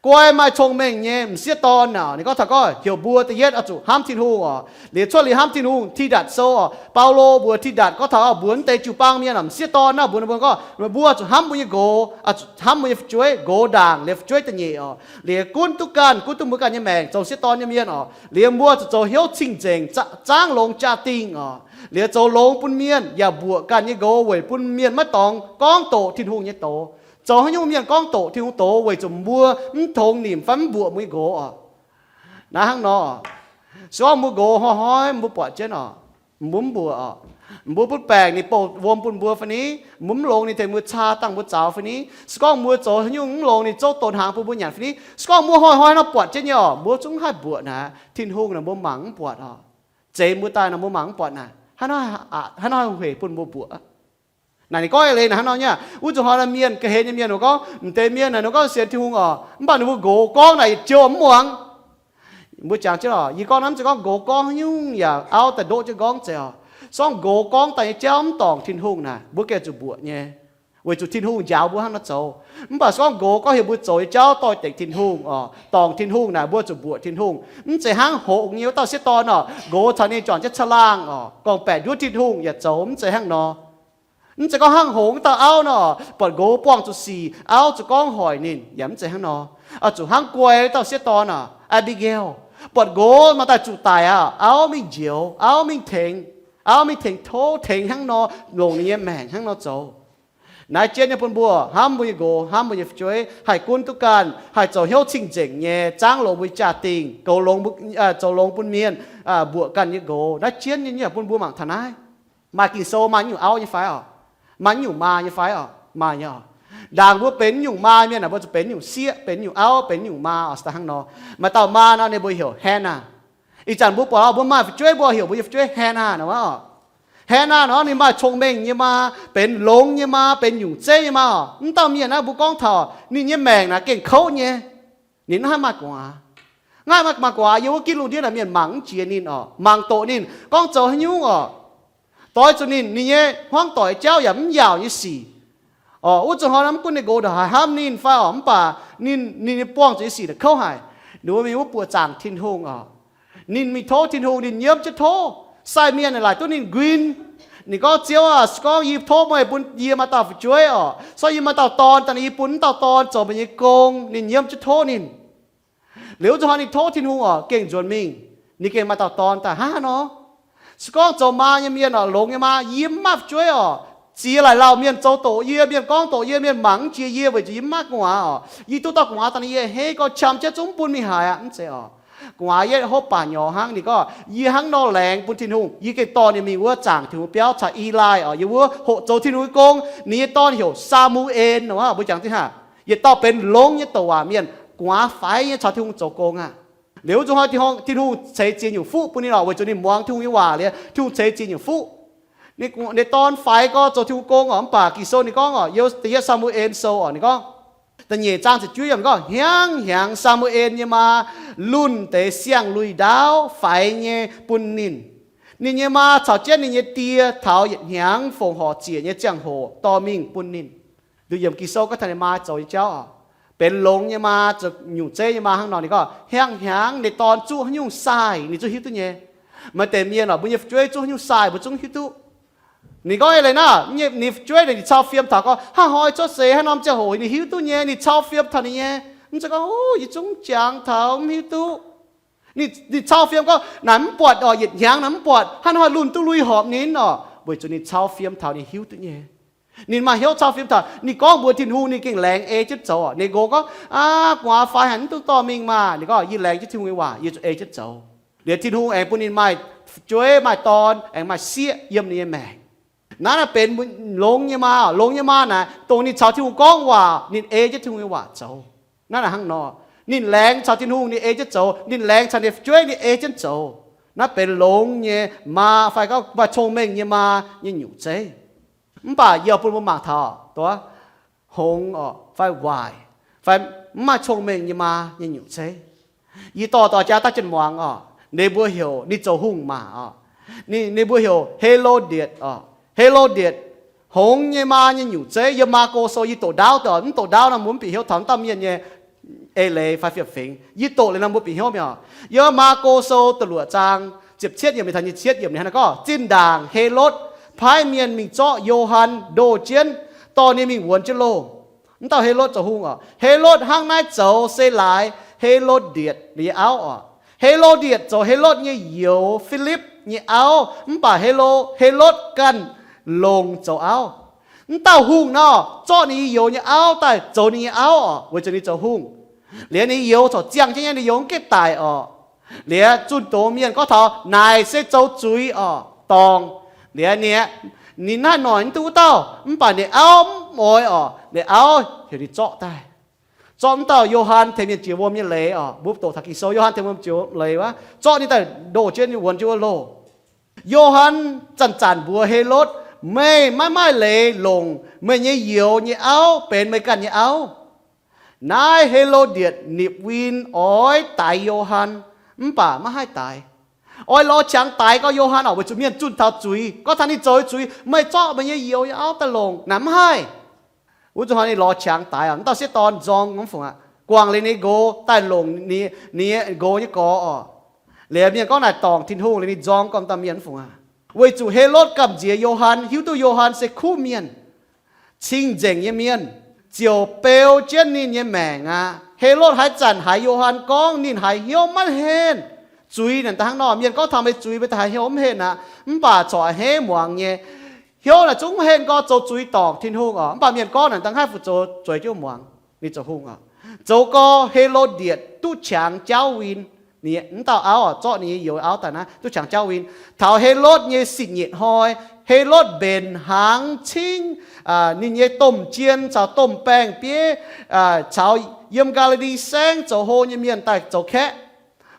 Guai maaih cong-mengh nyei m'sieqv dorn naaic, ninh gorngv taux gorngv heuc mbuo da'yietv oix zuqc hnamv Tin-Hungh oc. Liuz cuotv liuz hnamv Tin-Hungh, Tidatc Sou oc, Baulo mbuox Tidatc gorngv taux mbuox wuov deix jiu-baang mienh oc, m'sieqv dorn naaic, mbuox ninh mbuo gorngv, mbuo zuqc hnamv mbuo nyei nqox, hnamv mbuo nyei fu'jueiv, nqox ndaangc liuz fu'jueiv da'nyeic oc. Liuz gunv duqv ganh, gunv duqv mbuo ganh nyei maengc, zoux m'sieqv dorn nyei mienh oc, liuz mbuo zuqc zoux hnyouv cing-nzengc, zaangv longx jaa-dingh oc. Liuz zoux longx bun mienh yaac mbuoqc ganh nyei nqox weic bun mienh maiv dorngx gorngv doqc Tin-Hungh nyei doz. Zoux haaix nyungc mienh gorngv doqc Tin-Hungh doz? Weic zuqc mbuo mv tongx nimc fai mv mbuoqc mbuo nyei nqox oc. Naaiv hnangv nor, se gorngv mbuo nqox hnoi-hnoi mbuo buatc jienv oc, mbuo mv mbuoqc oc, mbuo butv baengc ninh bouh wuom bun mbuo fai ni, mbuo mv longx ninh tengx mbuo caa dangh mbuo zaux fai ni, se gorngv mbuo zoux haaix nyungc mv longx ninh zouv donx hnaangx bun mbuo nyanc fai ni, se gorngv mbuo hnoi-hnoi nor buatc jienv nyei oc, mbuo zungv haih mbuoqc naaic, Tin-Hungh naaic mbuo mangc mv buatc oc. Zeix mbuo daaih nor mbuo mangc mv buatc naaic, hnangv naaiv haih hueic bun mbuo mbuoqc. Naaic ninh gorngv eix leiz naaic hnangv nor nyei. Wuov zuqc hnoi naaic mienh, ga'hlen nyei mienh ninh gorngv, m'deix mienh naaic ninh gorngv sienx Tin-Hungh oc, mv baac ninh mbuo nqox gorngv naaic yietc joux mv muangx. Mbuo jangx jienv oc, yie gorngv naaiv mv zeiz gorngv nqox gorngv haaix nyungc yaac auv daaih ndoqv jienv gorngv zeiz oc. Se gorngv nqox gorngv daaih nyei jauv mv dorngc Tin-Hungh naaic, mbuo gengh zuqc mbuoqc nyei. Weic zuqc Tin-Hungh njaaux mbuo hnangv nor zoux. Mv baac se gorngv nqox gorngv heuc mbuo zoux nyei jauv doix-dekc Tin-Hungh oc, dorngc Tin-Hungh naaic, mbuo zuqc mbuoqc Tin-Hungh. Mv zeiz hnangv hngongx nyei wuov dauh sieqv dorn oc, nqox caux ninh juangc jienv caangh laangh oc, gorngv-baeqc nduov Tin-Hungh yaac zoux, mv zeiz hnangv nor. Mv zeiz gorngv hnangv hngongx wuov dauh auv nor, buatc nqox buangh zuqc sic, auv zuqc gorngv hoic ninh, yaac mv zeiz hnangv nor. Oix zuqc hnangv guai wuov dauh sieqv dorn oc, Aa^mbi^ge^aa, buatc nqox maaih daaih zuqc daic aqv, auv mingh njoux, auv mingh tengx, auv mingh tengx tov, tengx hnangv nor, longc ninh nyei maengc hnangv nor zoux. Naaiv jienv nyei bun mbuo hnamv mbuo nyei nqox, hnamv mbuo nyei fu'jueiv, haih gunv duqv ganh, haih zoux hnyouv cing-nzengc nyei, zaangv longx mbuo jaa-dingh, goux longx, zoux longx bun mienh, mbuoqc ganh nyei nqox. Naaiv jienv nyei nyungc bun mbuo mangc taux naaiv. Maaih Ging-Sou maaih nyungc auv nyei fai oc? Maaih nyungc maa nyei fai oc? Maaih nyei oc. Ndaangc mbuo benx nyungc maa mienh aeqv, mbuo zuqc benx nyungc sieqv, benx nyungc auv, benx nyungc maa oc, se daaih hnangv nor. Maaih dauh maa nor ninh mbuo heuc Hannah. Ih zanc mbuo buatc mbuo maaih fu'jueiv mbuo heuc mbuo nyei fu'jueiv Hannah nor oc. Hannah nor ninh maaih cong-mengh nyei maa, benx longx nyei maa, benx nyungc zeiv nyei maa oc. Mv dauh mienh naaiv mbuo gorngv taux ninh nyei maengc naaic gengh kouv nyei. Ninh mv haih maaih gu'nguaaz. Mv haih maaih gu'nguaaz, yiem wuov gitv lungh ndiev naaic mienh mangc mv jiex ninh oc, mangc doqc ninh gorngv zoux haaix nyungc oc. Doix zuqc ninh, ninh nyei hmuangv doic jauv yaac mv yaauc nyei sic oc. Wuov zuqc hnoi naaiv mv gunv ninh nqox ndongc haaix hnamv ninh fai oc, mv baac ninh, ninh nyei buangh zuqc nyei sic naaic kouv haic. Ninh mbuo mingh wuov buoqc zaangc Tin-Hungh oc. Ninh mingh tov Tin-Hungh, ninh nyiemv jienv tov. Sai mienh naaic laaic duqv ninh nquin. Ninh gorngv, Ziouv aah, se gorngv yie tov meih bun yie maaih dauh fu'jueiv oc, se gorngv yie maaih dauh dorn daaih, yie bun wuov dauh dorn zoux meih nyei gong. Ninh nyiemv jienv tov ninh. Liuz wuov zuqc hnoi ninh tov Tin-Hungh oc, gengh nzuonx mingh, ninh gengh maaih dauh dorn daaih. Hnangv haaix nor? Se gorngv zoux maa nyei mienh oc, longx nyei maa, yie mv maaih fu'jueiv oc. Ziex laaic lauh mienh zoux doqc yie, mienh gorngv doqc yie, mienh mangc mv jiex yie weic zuqc yie mv maaih gu'nguaaz oc. Yie duqv dauh gu'nguaaz daaih, yie a'hneiv gorngv qam jienv zungv mv bun mingh haaix aqv, mv zeiz oc. Gu'nguaaz yietv hopv baac nyorx hnangv. Ninh gorngv, Yie hnangv nor laengz bun Tin-Hungh, yie gengh dorh ninh mingh wuov zaangc Tin-Hungh biauv caux Eli oc, yiem wuov hoqc zoux Tin-Hungh nyei gong. Ninh nyei dorn heuc Saa^mu^en oc. Mbuo jangx zinh hnangv, yietc dauh benx longx nyei douc waac mienh, gu'nguaaz faix nyei caux Tin-Hungh zoux gong aqv. Liuz wuov zuqc hnoi Tin-Hungh ceix ziex nyungc fuqv bun ninh oc, weic zuqc ninh muangx Tin-Hungh nyei waac liuz, Tin-Hungh ceix ziex nyungc fuqv. Ninh dorn faix gorx zoux Tin-Hungh gong oc. Mv baac Ging-Sou ninh gorngv oc, yiem da'yietv Saa^mu^en Sou oc, ninh gorngv, da'nyeic zaang ziepc juov yiemc gorngv, Hnyangx-hnyangx Saa^mu^en nyei maa lunh deix siang-luih ndaauv faix nyei bun ninh. Ninh nyei maa caux jienv ninh nyei die taux yietc hnyangx fongc horc ziec nyei ziangh hoc dorh mingh bun ninh. Nduqc yiemc Ging-Sou gorngv taux ninh maa zoux nyei jauv oc. Benx longx nyei maa, zoux nyungc zeiv nyei maa hnangv nor, ninh gorngv hnyangx-hnyangx ninh dorn zuqv haaix nyungc sai ninh zungv hiuv duqv nyei. Maaih deix mienh oc, mbuo nyei fu'jueiv zuqv haaix nyungc sai mbuo zungv hiuv duqv. Ninh gorngv eix leiz naaiv, ninh fu'jueiv ninh cau fiem taux gorngv, hnangv haaix cuotv seix haaix norm ziangh hoc ninh hiuv duqv nyei, ninh cau fiem taux ninh nyei. Mv zeiz gorngv, Yie zungv jangx taux mv hiuv duqv. Ninh cau fiem gorngv naaic mv buatc oc, yietc hnyangx naaic mv buatc, hnangv haaix lunh duqv lui horpc ninh oc, weic zuqc ninh cau fiem taux ninh hiuv duqv nyei. Ninh maaih hnyouv cau fiem taux, ninh gorngv mbuox Tin-Hungh, ninh gengh laengz ei jienv zoux oc. Ninh nqox gorngv, Aav, gu'nguaaz faix haic, mv duqv dorh mingh maah. Ninh gorngv, Yie laengz jienv Tin-Hungh nyei waac, yie zuqc ei jienv zoux. Liuz Tin-Hungh aengx bun ninh maaih fu'jueiv, maaih dorn, aengx maaih sieqv yiem ninh nyei maengc. Naaiv naaic benx longx nyei maa. Longx nyei maa naaic dongh ninh caux Tin-Hungh gorngv waac, ninh ei jienv Tin-Hungh nyei waac zoux. Naaiv naaic hnangv nor, ninh laengz caux Tin-Hungh, ninh ei jienv zoux. Ninh laengz caux ninh fu'jueiv, ninh ei jienv zoux. Naaiv benx longx nyei maa fai gorngv maaih cong-mengh nyei maa nyei nyungc zeiv. Mv baac yie bun mbuo mangc taux hngongx oc fai waaic fai mv maaih cong-mengh nyei maa nyei nyungc zeiv. Yie dorh dorh jaax daaih jienv muangx oc, ninh mbuo heuc ninh zoux hungh maac oc. Ninh, ninh mbuo heuc Helodietc oc. Helodietc hngongx nyei maa nyei nyungc zeiv. Yiem Maako Sou yie doqc ndaauv deix, mv doqc ndaauv nor mbuo mv bieqc hnyouv taux wuov dauh mienh nyei eix leiz fai fiem-fingx. Yie doqc liuz nor mbuo bieqc hnyouv mi'aqv. Yiem Maako Sou da'luoqc zaang ziepc cietv yiemc mingh taux nyic cietv yiemc ninh hnangv naaiv gorngv, zinh ndaangc Helotv paaiv mienh mingh zorqv Yo^han ndoh jienv, dorh ninh mingh wuonx jienv loh. Mv dauh Helotv zoux hungh oc. Helotv hnangv naaiv zoux se laaix Helodietc nyei auv oc. Helodietc zoux Helotv nyei youz, Filipv nyei auv, mv baac Helo, Helotv ganh longc zoux auv. Mv dauh hungh nor, zorqv ninh nyei youz nyei auv daaih zoux ninh nyei auv oc, weic zuqc ninh zoux hungh. Liuz ninh youz corc ziangh jienv nyei, ninh youz mv gaengh daic oc. Liuz zunh doz mienh gorngv taux naaic se zoux zuiz oc, dorngc. Liuz ninh, ninh naaiv noic mv duqv wuov dauh, mv baac ninh auv mv oix oc, ninh auv heuc ninh zorqv daaih. Zorqv mv dauh Yo^han tengx mienh jiex wuom nyei leiz oc. Mbuo doqc taux Ging-Sou, Yo^han tengx wuom jiex wuom leiz wuov, zorqv ninh daaih ndoh jienv wuonx jienv wuov loh. Yo^han zanc-zanc mbuox Helotv, meih maiv maaih leiz longc meih nyei youz nyei auv benx meih ganh nyei auv. Naaiv Helodietc nipc win oix daix Yo^han, mv baac maiv haih daix. Oix lorz qangx daix gau Yo^han oc, weic zuqc mienh zunh taux zuiz, gorngv taux ninh zoux zuiz, meih zorqv meih nyei youz nyei auv daaih longc naaic mv haih. Wuov zuqc hnoi ninh lorz qangx daix oc, mv dauh sieqv dorn nzorng mv fungc aqv, guangc liuz ninh nqox daaih longc ninh, ninh nqox nyei gorx oc. Liuz mienh gorngv naaic dorngc Tin-Hungh, liuz ninh nzorng gorngv dauh mienh mv fungc aqv. Weic zuqc Helotv gamh nziex Yo^han, hiuv duqv Yo^han se kuv mienh, cing-nzengc nyei mienh, ziouc beu jienv ninh nyei maengc aqv. Helotv haaix zanc haiz Yo^han gorngv ninh haiz hnyouv maiv henh. Zuiz naaic daaih hnangv nor, mienh gorngv taux meih zuiz, meih daaih haiz hnyouv mv henh aqv, mv baac corc a'hneiv muangx nyei. Hnyouv naaic zungv mv henh gorx, zoux zuiz dorngc Tin-Hungh oc, mv baac mienh gorngv naaic daaih hnangv haaix fu'zoux zueiz jienv muangx. Ninh zoux hungh oc. Zoux gau Helodietc duqv qangx jauv win. Ninh mv dauh auv oc, zorqv ninh nyei youz auv daaih naaiv duqv qangx jauv win. Taux Helotv nyei sipv nyeic hnoi, Helotv mbenc hnaangx cingv ninh nyei domh jien caux domh baeng-bieiv caux yiem Gaa^li^li Saengv zoux hlo nyei mienh daaih zoux kaeqv.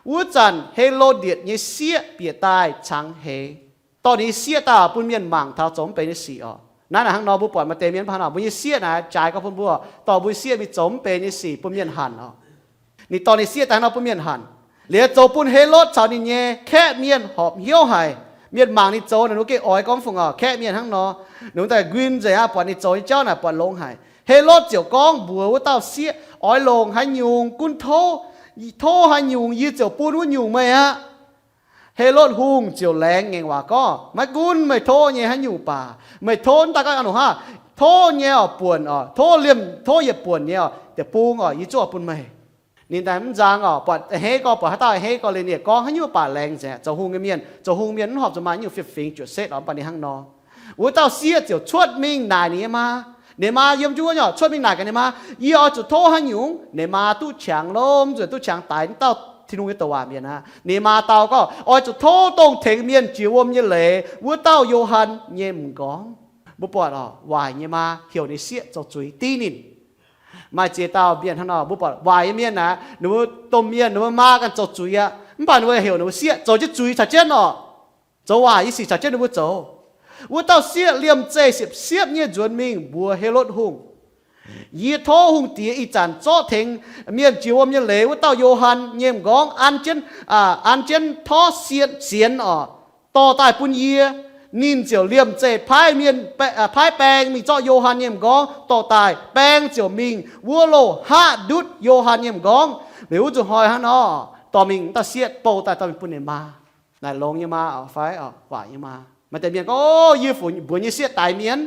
Wuov zanc Helodietc nyei sieqv bieqc daaih cangx heix, dorh ninh nyei sieqv daaih bun mienh mangc taux zoux mv benx nyei sic oc. Naaiv naaic hnangv nor mbuo buatc maaih deix mienh mv baac hnangv nor mbuo nyei sieqv naaic jaaix gau bun mbuo, dorh mbuo sieqv mingh zoux mv benx nyei sic bun mienh hanc oc. Ninh dorh ninh sieqv daaih hnangv nor bun mienh hanc. Liuz zoux bun Helotv caux ninh nyei kaeqv mienh horpc hnyouv haic. Mienh mangc ninh zoux naaic ninh gengh oix gorngv fungc oc, kaeqv mienh hnangv nor. Ninh daaih nquin nzengc aqv, buatc ninh zoux nyei jauv naaic buatc longx haic. Helotv ziouc gorngv mbuox wuov dauh sieqv, oix longc haaix nyungc gunv tov, tov haaix nyungc yie ziouc bun wuov nyungc meih aqv. Helotv Hungh ziouc laengz ngaengc waac gorngv, maiv gunv meih tov nyei haaix nyungc baac, meih tov daaih gorngv a'hnungc hnangv, tov nyei oc, buonc oc, tov liemh tov yietc buonc nyei oc, deic-bung oc, yie zungv oix bun meih. Ninh daaih mv nzang oc, buatc a'hneiv gorx, buatc haaix dauh a'hneiv gorx liuz ninh gorngv haaix nyungc baac laengz nzengc. Zoux hungh nyei mienh, zoux hungh mienh mv horpc zuqc maaih nyungc fiem-fingx juoqc setv oc, mv baac ninh hnangv nor. Wuov dauh sieqv ziouc cuotv mingh naaic ninh nyei maa. Ninh maa yiem jienv wuov nyei oc, cuotv mingh naaic gaax ninh maa, yie oix zuqc tov haaix nyungc? Ninh maa duqv qangx lomh nzuonx, duqv qangx daix dauh Tin-Hungh nyei douc waac mienh aqv. Ninh maa dau gorngv, oix zuqc tov dongh tengx mienh jiex wuom nyei leiz wuov dauh Yo^han nyei m'nqorngv. Mbuo buatc oc, waaic nyei maa heuc ninh sieqv zoux zuiz div ninh. Maaih ziex dauh mienh hnangv nor, mbuo buatc waaic nyei mienh aqv, ninh mbuo domh mienh, ninh mbuo maa ganh zoux zuiz aqv, mv baac ninh mbuo heuc ninh mbuo sieqv zoux jienv zuiz caux jienv oc. Zoux waaic nyei sic caux jienv ninh mbuo zoux. Wuov dauh sieqv liemh zeih siepv-siepv nyei nzuonx mingh mbuox Helotv Hungh, yie tov hungh diex ih zanc zorqv tengx mienh jiex wuom nyei leiz wuov dauh Yo^han nyei m'nqorngv an jienv, an jienv torv sienx, sienx oc, dorh daaih bun yie. Ninh ziouc liemh zeih paaiv mienh, paaiv baeng mingh zorqv Yo^han nyei m'nqorngv dorh daaih. Baeng ziouc mingh wuov loh haav ndutv Yo^han nyei m'nqorngv. Liuz wuov zuqc hnoi hnangv nor, dorh mingh, dauh sieqv bouh daaih dorh mingh bun ninh maa. Naaic longx nyei maa oc fai oc, waaic nyei maa. Maaih deix mienh gorngv, o, yie mbuox nyei sieqv daix mienh.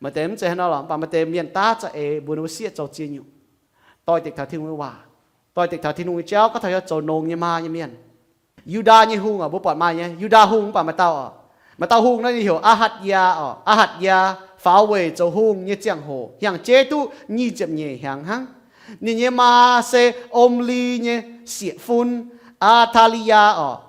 Maaih deix mv zeiz hnangv nor lorqc, mv baac maaih deix mienh daav za'eix mbuox ninh mbuo sieqv zoux ziex nyungc, doix-dekc taux Tin-Hungh nyei waac, doix-dekc taux Tin-Hungh nyei jauv, gorngv taux yaac zoux nongx nyei maa nyei mienh. Yu^ndaa nyei hungh oc, mbuo buatc maaih nyei Yu^ndaa hungh, mv baac maaih dauh oc, maaih dauh hungh naaiv ninh heuc Aa^hatc^yaa oc. Aa^hatc^yaa faaux weic zoux hungh nyei ziangh hoc hnyangx-jeiv duqv nyic ziepc nyeic hnyangx hnangv. Ninh nyei maa se Om^li nyei sieqv-fun, Aa^taa^li^yaa oc.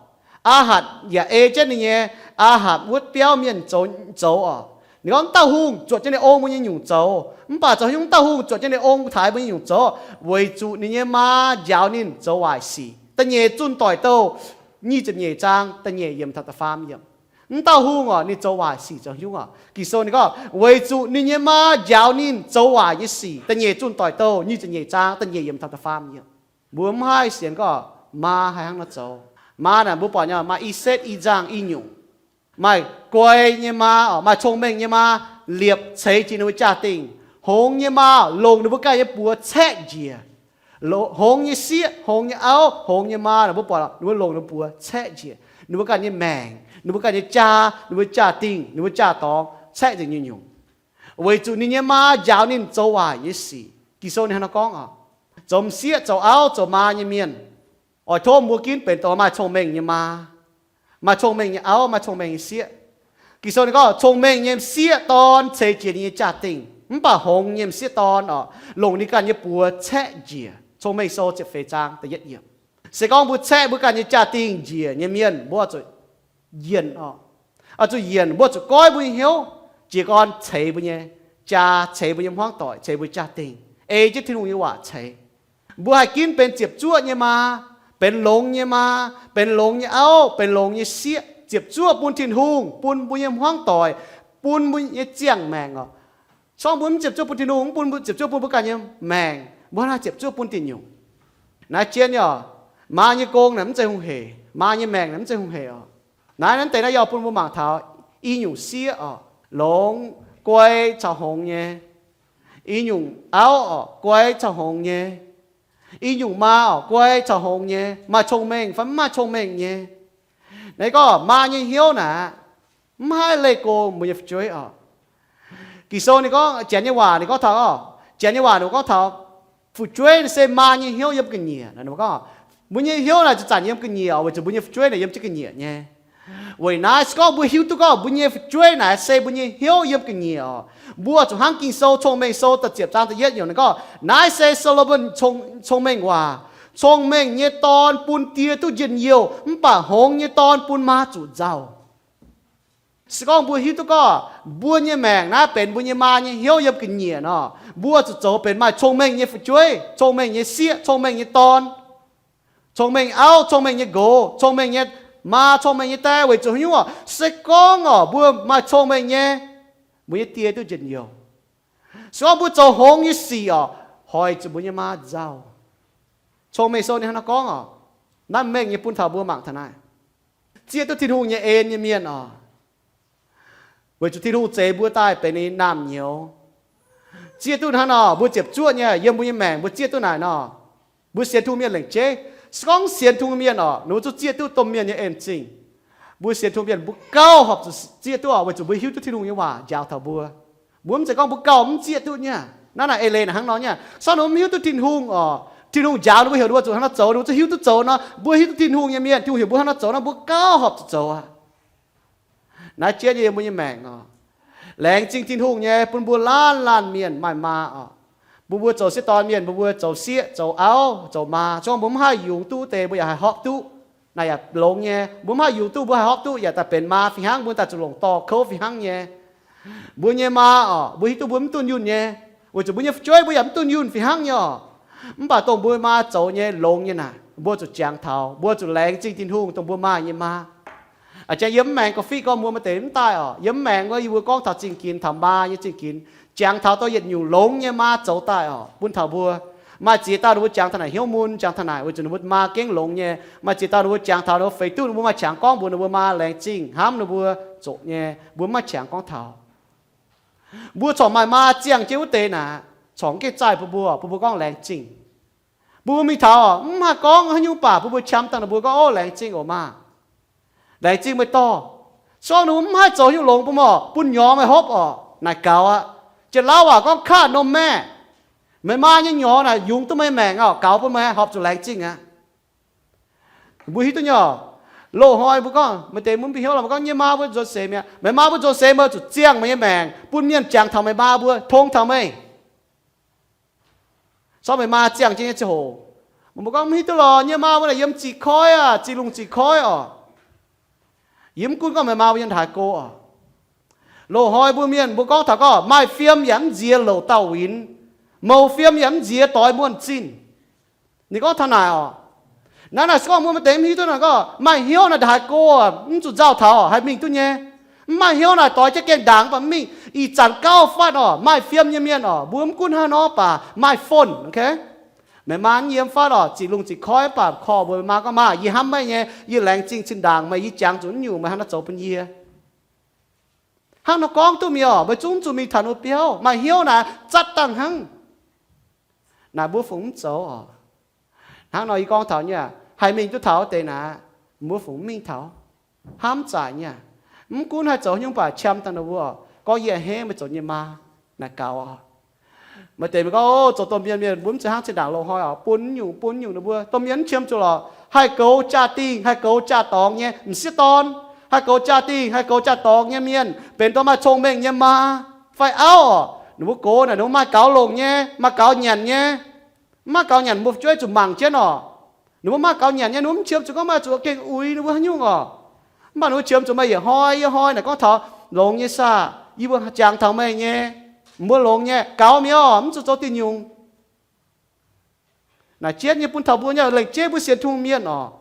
Aa^hatc yaac ei jienv ninh nyei Aa^hapc wuov biauv mienh zoux, zoux oc. Ninh gorngv, dauh hungh zuotc jienv ninh ong mbuo nyei nyungc zoux, mv baac zoux haaix nyungc dauh hungh zuotc jienv ninh ong taaix mbuo nyei nyungc zoux? Weic zuqc ninh nyei maa njaaux ninh zoux waaic sic. Da'nyeic Zunh Doic Douh nyic ziepc nyeic zaang da'nyeic yiemc taux da'faam yiemc. Mv dauh hungh oc, ninh zoux waaic sic zoux haaix nyungc oc? Ging-Sou ninh gorngv, weic zuqc ninh nyei maa njaaux ninh zoux waaic nyei sic. Da'nyeic Zunh Doic Douh nyic ziepc nyeic zaang da'nyeic yiemc taux da'faam yiemc. Mbuo mv haih sienx gorngv maa haih hnangv nor zoux. Maa naaic mbuo buatc nyei, maaih i setv, i nzangh, i nyungc. Maaih guai nyei maa, maaih cong-mengh nyei maa liepc ceix jiex ninh mbuo jaa-dingh. Hngongx nyei maa longc ninh mbuo ganh nyei buoz caeqv njiec. Hngongx nyei sieqv, hngongx nyei auv, hngongx nyei maa, mbuo buatc ninh mbuo longc ninh mbuo buoz caeqv njiec ninh mbuo ganh nyei maengc, ninh mbuo ganh nyei jaa, ninh mbuo jaa-dingh, ninh mbuo jaa-dorngx caeqv nzengc nyungc-nyungc, weic zuqc ninh nyei maa njaaux ninh zoux waaic nyei sic. Ging-Sou ninh hnangv nor gorngv oc, zoux m'sieqv zoux auv zoux maa nyei mienh, oix tov mbuo ginv benx dongh maaih cong-mengh nyei maa, maaih cong-mengh nyei auv, maaih cong-mengh nyei sieqv. Ging-Sou ninh gorngv cong-mengh nyei m'sieqv dorn ceix jiex ninh nyei jaa-dingh, mv baac hngongx nyei m'sieqv dorn oc, longc ninh ganh nyei buoz caeqv njiec. Cong-Mengh Sou ziepc feix zaang da'yietv yiemc. Se gorngv mbuo caeqv mbuo ganh nyei jaa-dingh njiec nyei mienh, mbuo zuqc yienc oc, zuqc yienc, mbuo zuqc goiv mbuo nyei hnyouv, jiez gorn ceix mbuo nyei jaa, ceix mbuo nyei hmuangv doic, ceix mbuo jaa-dingh, ei jienv Tin-Hungh nyei waac ceix. Mbuo haih ginv benx ziepc zuoqv nyei maa, benx longx nyei maa, benx longx nyei auv, benx longx nyei sieqv, ziepc zuoqv bun Tin-Hungh, bun mbuo nyei hmuangv doic, bun mbuo nyei ziangh maengc oc. Se gorngv mbuo mv ziepc zuoqv bun Tin-Hungh, mv bun mbuo ziepc zuoqv bun mbuo ganh nyei maengc, mbuo hnangv ziepc zuoqv bun diuc nyungc. Naaiv jienv nyei oc, maa nyei gong naaic mv zeiz hungh heic, maa nyei maengc naaic mv zeiz hungh heic oc. Naaiv naaiv deix naaiv yaac bun mbuo mangc taux i nyungc sieqv oc, longx, guai caux hngongx nyei. I nyungc auv oc, guai caux hngongx nyei. I nyungc maa oc, guai caux hngongx nyei, maaih cong-mengh fai mv maaih cong-mengh nyei. Naaiv gorngv maa nyei hnyouv naaic, mv haih leih go mbuo nyei fu'jueiv oc. Ging-Sou ninh gorngv janx nyei waac ninh gorngv taux oc, janx nyei waac ninh gorngv taux fu'jueiv se maa nyei hnyouv yiem ga'nyiec. Mbuo nyei hnyouv naaic zanc-zanc yiem ga'nyiec oc, weic zuqc mbuo nyei fu'jueiv naaic yiem jienv ga'nyiec nyei. Weic naaiv se gorngv mbuo hiuv duqv gorngv mbuo nyei fu'jueiv naaic se mbuo nyei hnyouv yiem ga'nyiec oc, mbuo zuqc hnangv Ging-Sou Cong-Mengh Sou da'ziepc zaang da'yietv yiemc ninh gorngv, naaiv se Saa^lo^morn cong-mengh waac, cong-mengh nyei dorn bun die duqv njien-youh, mv baac hngongx nyei dorn bun maa zuqc nzauh. Se gorngv mbuo hiuv duqv gorngv mbuo nyei maengc naaiv benx mbuo nyei maa nyei hnyouv yiem ga'nyiec nor, mbuo zuqc zoux benx maaih cong-mengh nyei fu'jueiv, cong-mengh nyei sieqv, cong-mengh nyei dorn, cong-mengh auv, cong-mengh nyei nqox, cong-mengh nyei maa, cong-mengh nyei die, weic zuqc haaix nyungc oc? Se gorngv oc mbuo maaih cong-mengh nyei, mbuo nyei die duqv njien-youh. Se gorngv mbuo zoux hngongx nyei sic oc, hoic zuqc mbuo nyei maa nzauh. Cong-Mengh Sou ninh hnangv naaiv gorngv oc. Naaiv mengh nyei bun taux mbuo mangc taux naaiv. Zieqv duqv Tin-Hungh nyei en nyei mienh oc, weic zuqc Tin-Hungh zeix mbuo daaih benx ninh naamh nyouz. Zieqv duqv hnangv nor, mbuo ziepc zuoqv nyei yiem mbuo nyei maengc mbuo zieqv duqv naaic nor, mbuo sienx Tin-Hungh mienh lengc jeiv. Se gorngv sienx Tin-Hungh mienh oc, ninh mbuo zungv zieqv duqv domh mienh nyei en zingh. Mbuo sienx Tin-Hungh mienh mbuo gauh horpc zuqc zieqv duqv oc, weic zuqc mbuo hiuv duqv Tin-Hungh nyei waac njaaux taux mbuo. Mbuo mv zeiz gorngv mbuo gauh mv zieqv duqv nyei. Naaiv naaic eix leiz naaic hnangv nor nyei. Se gorngv ninh mbuo mv hiuv duqv Tin-Hungh oc, Tin-Hungh njaaux ninh mbuo heuc ninh mbuo zuqc hnangv nor zoux, ninh mbuo zungv hiuv duqv zoux nor. Mbuo hiuv duqv Tin-Hungh nyei mienh, Tin-Hungh heuc mbuo hnangv nor zoux nor, mbuo gauh horpc zuqc zoux aqv. Naaiv jienv nyei yiem mbuo nyei maengc oc, laengz zingh Tin-Hungh nyei bun mbuo laanh laanh mienh maaih maa oc. Bun mbuo zoux sieqv dorn mienh, bun mbuo zoux sieqv, zoux auv, zoux maa, se gorngv mbuo mv haih yungz duqv deix, mbuo yaac haih hopv duqv. Naaic yaac longx nyei. Mbuo mv haih yungz duqv, mbuo haih hopv duqv yaac daaih benx maa fih hnangv, mbuo daaih zuqc longc dorh kouv fih hnangv nyei. Mbuo nyei maa oc, mbuo hiuv duqv mbuo mv dunh yunh nyei, weic zuqc mbuo nyei fu'jueiv mbuo yaac mv dunh yunh fih hnangv nyei oc. Mv baac dongh mbuo maa zoux nyei longx nyei naaic, mbuo zuqc jangx taux, mbuo zuqc laengz zingh Tin-Hungh dongh mbuo maaih nyei maa. A'jang yiem mv maengx gorngv fih gorngv mbuo maaih deix mv daaih oc. Yiem mv maengx wuov yie mbuo gorngv taux zingh ginx, taux maa nyei zingh ginx, jangx taux dongh yietc nyungc longx nyei maa zoux daaih oc, bun taux mbuo. Maaih ziex dauh ninh mbuo jangx taux naaic hnyouv mun, jangx taux naaic weic zuqc ninh mbuo maa gengh longx nyei. Maaih ziex dauh ninh mbuo jangx taux ninh mbuo feix duqv ninh mbuo maaih qangx gorngv mbuox ninh mbuo maa laengz zingh hnamv ninh mbuo zoqc nyei, mbuo mv maaih qangx gorngv taux. Mbuo corc maaih maa ziangh jienv wuov deix naaic, corc mv gaengh zaih bun mbuo, bun mbuo gorngv laengz zingh. Bun mbuo mingh taux mv haih gorngv haaix nyungc baac bun mbuo qam dangh ninh mbuo gorngv, Ov, laengz zingh oc maah! Laengz zingh meih dorh. Se gorngv ninh mbuo mv haih zoux haaix nyungc longx bun meih oc, bun nyorx meih hopv oc, naaic gaux aqv. Janx-Lauv waac gorngv, Kaav norm maeqv. Meih maa nyei nyorx naaic yungz duqv meih maengc oc, gaux bun meih, horpc zuqc laengz zingh aqv. Mbuo hiuv duqv nyei oc. Loz-hnoi mbuo gorngv, maaih deix mbuo mv bieqc hnyouv lorqc, mbuo gorngv, Yie maa mbuo nzuonx seix mi'aqv. Meih maa mbuo nzuonx seix, meih zuqc ziangh meih nyei maengc, bun mienh jangx taux meih maa mbuo, tong taux meih. Se gorngv meih maa ziangh jienv nyei ziangh hoc, mbuo gorngv, Mv hiuv duqv lorqc, yie maa mbuo naaic yiem ziqc koiv aqv, ziqc lungh ziqc koiv oc. Yie mv gunv gorngv meih maa mbuo yiem ndaaix go oc. Loz-hnoi mbuo mienh mbuo gorngv taux gorngv, Maaih fiem yaac mv nziex louc dauh winx, mouz fiem yaac mv nziex doix muonh zinh. Ninh gorngv taux naaic oc. Naaiv naaic se gorngv mbuo maaih deix mv hiuv duqv naaic gorngv, maaih hnyouv naaic ndaaix go mv zuqc nzauh taux haih mingh duqv nyei. Mv maaih hnyouv naaic doix jienv gaengh ndaangc mv baac mv mingh. Ih zanc gauh fatv oc, maaih fiem nyei mienh oc, mbuo mv gunv hnangv nor baac maaih phone, ok? Meih maa mv yiem fatv oc, ziqc lungh ziqc koiv mv baac korv mbuox meih maa gorngv, Maa, yie hnamv meih nyei, yie laengz zingh zinh ndaangc meih, yie jangx zuqc naaiv nyungc meih hnangv naaiv zoux bun yie. Hnangv nor gorngv duqv mingh oc. Meih zungv zuqc mingh taux ninh mbuo biauv. Maaih hnyouv naaic zatv dangh hnangv. Naaic mbuo fungc mv zoux oc. Hnangv nor yie gorngv taux nyei, haih mingh duqv taux deix naaic, mbuo fungc mv mingh taux. Hnamv zaaic nyei. Mv gunv haih zoux nyungc baac qam dangh ninh mbuo, gorngv, Yie a'hneiv meih zoux nyei maa. Naaic gaux oc. Maaih deix meih gorngv, O, zoux domh mienh, mienh mbuo mv zeiz hnangv zinh ndaangc loz-hnoi oc, bun nyungc bun nyungc ninh mbuo. Domh mienh mv qiemx zuqc lorqc. Haih goux jaa-dingh, haih goux jaa-dorngx nyei m'sieqv dorn, haih goux jaa-dingh, haih goux jaa-dorngx nyei mienh benx dongh maaih cong-mengh nyei maa fai auv oc. Ninh mbuo gox naaic ninh mbuo maaih gaux longc nyei, maaih gaux nyanc nyei. Mv maaih gaux nyanc mbuo fu'jueiv zuqc mangc jienv oc. Ninh mbuo maaih gaux nyanc nyei, ninh mbuo mv qiemx zuqc gorngv maaih zuqc gengh uix ninh mbuo haaix nyungc oc. Mv baac ninh mbuo qiemx zuqc maaih yietc hnoi yietc hnoi naaic gorngv taux, Longx nyei saah, yie mbuo jangx taux meih nyei. Mbuo longx nyei, gaux mingh oc, mv zuqc zoux diuh nyungc. Naaic jienv nyei bun taux mbuo nyei lengc jeiv mbuo sienx Tin-Hungh mienh oc.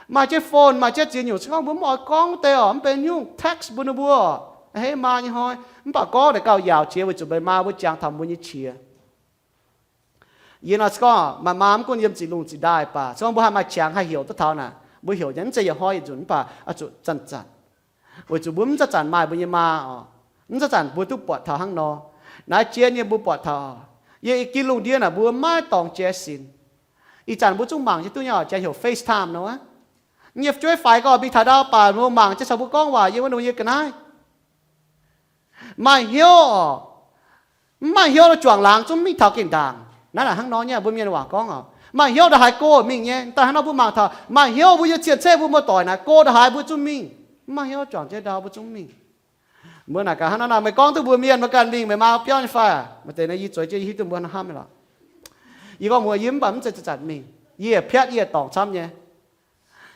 Maaih jienv phone, maaih jienv ziex nyungc se gorngv mbuo mv oix gorngv deix oc, mv benx nyungc text bun ninh mbuo oc. A'hneiv maa nyei hnoi, mv baac gorngv naaic gauh yaauc jiex weic zuqc meih maa mbuo jangx taux mbuo nyei qiex. Yie nor se gorngv maaih maa mv gunv yiem ziqc lungh ziqc ndaaih baac se gorngv mbuo haih maaih qangx haih heuc duqv taux naaic, mbuo heuc nyei mv zeiz yietc hnoi yietc nzunc mv baac oix zuqc zanc-zanc. Weic zuqc mbuo mv zanc-zanc maaih mbuo nyei maa oc. Mv zanc-zanc mbuo duqv buatc taux hnangv nor. Naaiv jienv nyei mbuo buatc taux, yie gin lungh ndiev naaic mbuo maiv dorngx jaiv sinx. Ih zanc mbuo zungv mangc jienv duqv nyei oc, janx heuc FaceTime nor. Nyei fu'jueiv faix gorngv mingh taux ndau baac mbuo mangc jienv caux mbuo gorngv waac yiem wuov ninh nyei ga'naaiv. Maaih hnyouv oc. Mv maaih hnyouv nor juangc laangz zungv mingh taux gengh ndaangc. Naaiv naaic hnangv nor nyei, mbuo mienh waac gorngv oc, maaih hnyouv ndaaih haaix go mingh nyei. Daaih hnangv nor mbuo mangc taux maaih hnyouv mbuo nyei cien-ceqv mbuo muoz-doic naaic go ndaaih haaix mbuo zungv mingh. Mv maaih hnyouv juangc jienv ndau mbuo zungv mingh. Mbuo naaic gaax hnangv nor naaic, meih gorngv duqv mbuox mienh mbuo ganh mingh meih maa biauv nyei fai? Maaih deix naaiv yie zueiz jienv yie hiuv duqv mbuo hnangv hnamv nyei lorqc. Yie gorngv mbuox yie mv baac mv zeiz zanc-zanc mingh. Yie piatv yie dorngc camv nyei.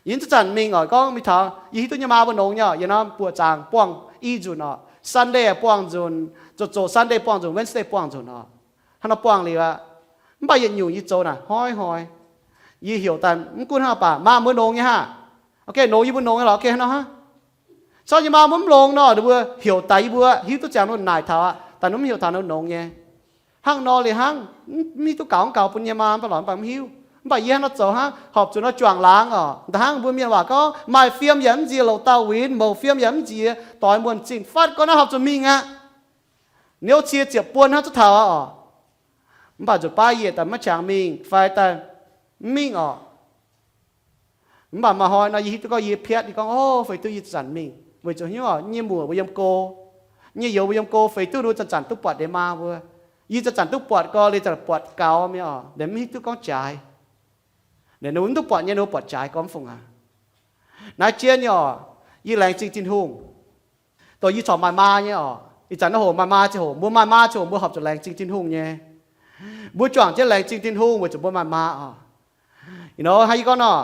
Yie mv zanc-zanc mingh oc, gorngv mingh taux yie hiuv duqv nyei maa mbuo nongx nyei oc, yie nor buoqc zaangc buangh i nzunc oc, Sunday buangh nzunc, zoqc zoqc Sunday buangh nzunc, Wednesday buangh nzunc oc. Hnangv nor buangh liuz aqv. Mv baac yietc nyungc yie zoux naaic hnoi hnoi. Yie heuc daaih mv gunv hnangv baac maa mbuo nongx nyei haah. Ok, nongx yie mbuo nongx nyei lorqc, ok hnangv nor hnangv. Corc nyei maa mbuo mv longx nor, ninh mbuo heuc daaih yie mbuo hiuv duqv ziangx ninh naaic taux aqv, daaih ninh mv heuc taux ninh nongx nyei. Hnangv nor liuz hnangv, mv hiuv duqv gaux mv gaux bun nyei maa mv baac lorqc, mv baac mv hiuv. Mv baac yie hnangv nor zoux hnangv, horpc zuqc nor juangc laangz oc. Ndaaih hnangv mbuo mienh waac gorngv, maaih fiem yaac mv nziex louc dauh winx, mouz fiem yaac mv nziex doix muonh zinh. Fatv gorngv naaiv horpc zuqc mingh aqv. Niouv cie ziepc buon hnangv zuqc taux aqv oc. Mv baac nzunc baav yie daaih maiv qangx mingh fai daaih mv mingh oc. Mv baac maaih hnoi nor yie hiuv duqv gorngv yie piatv, yie gorngv, O, feix duqv yie zanc-zanc mingh, weic zuqc hnyouv nyei muoc mbuo yiem go, nyei youz mbuo yiem go, feix duqv ninh mbuo zanc-zanc duqv buatc ndeic maa mbuo. Yie zanc-zanc duqv buatc gorx liuz zanc buatc gaux mi'aqv oc, ninh mv hiuv duqv gorngv jaaix. Ninh mbuo mv duqv buatc nyei, ninh mbuo buatc jaaix gorngv fungc aqv. Naaiv jienv nyei oc, yie laengz zingh Tin-Hungh. Dongh yie corc maaih maa nyei oc, ih zanc naaiv hoc maaih maa ziangh hoc, mbuo maaih maa ziangh hoc mbuo horpc zuqc laengz zingh Tin-Hungh nyei. Mbuo juangc jienv laengz zingh Tin-Hungh weic zuqc mbuo maaih maa oc. Ih hnoi hnangv yie gorngv nor,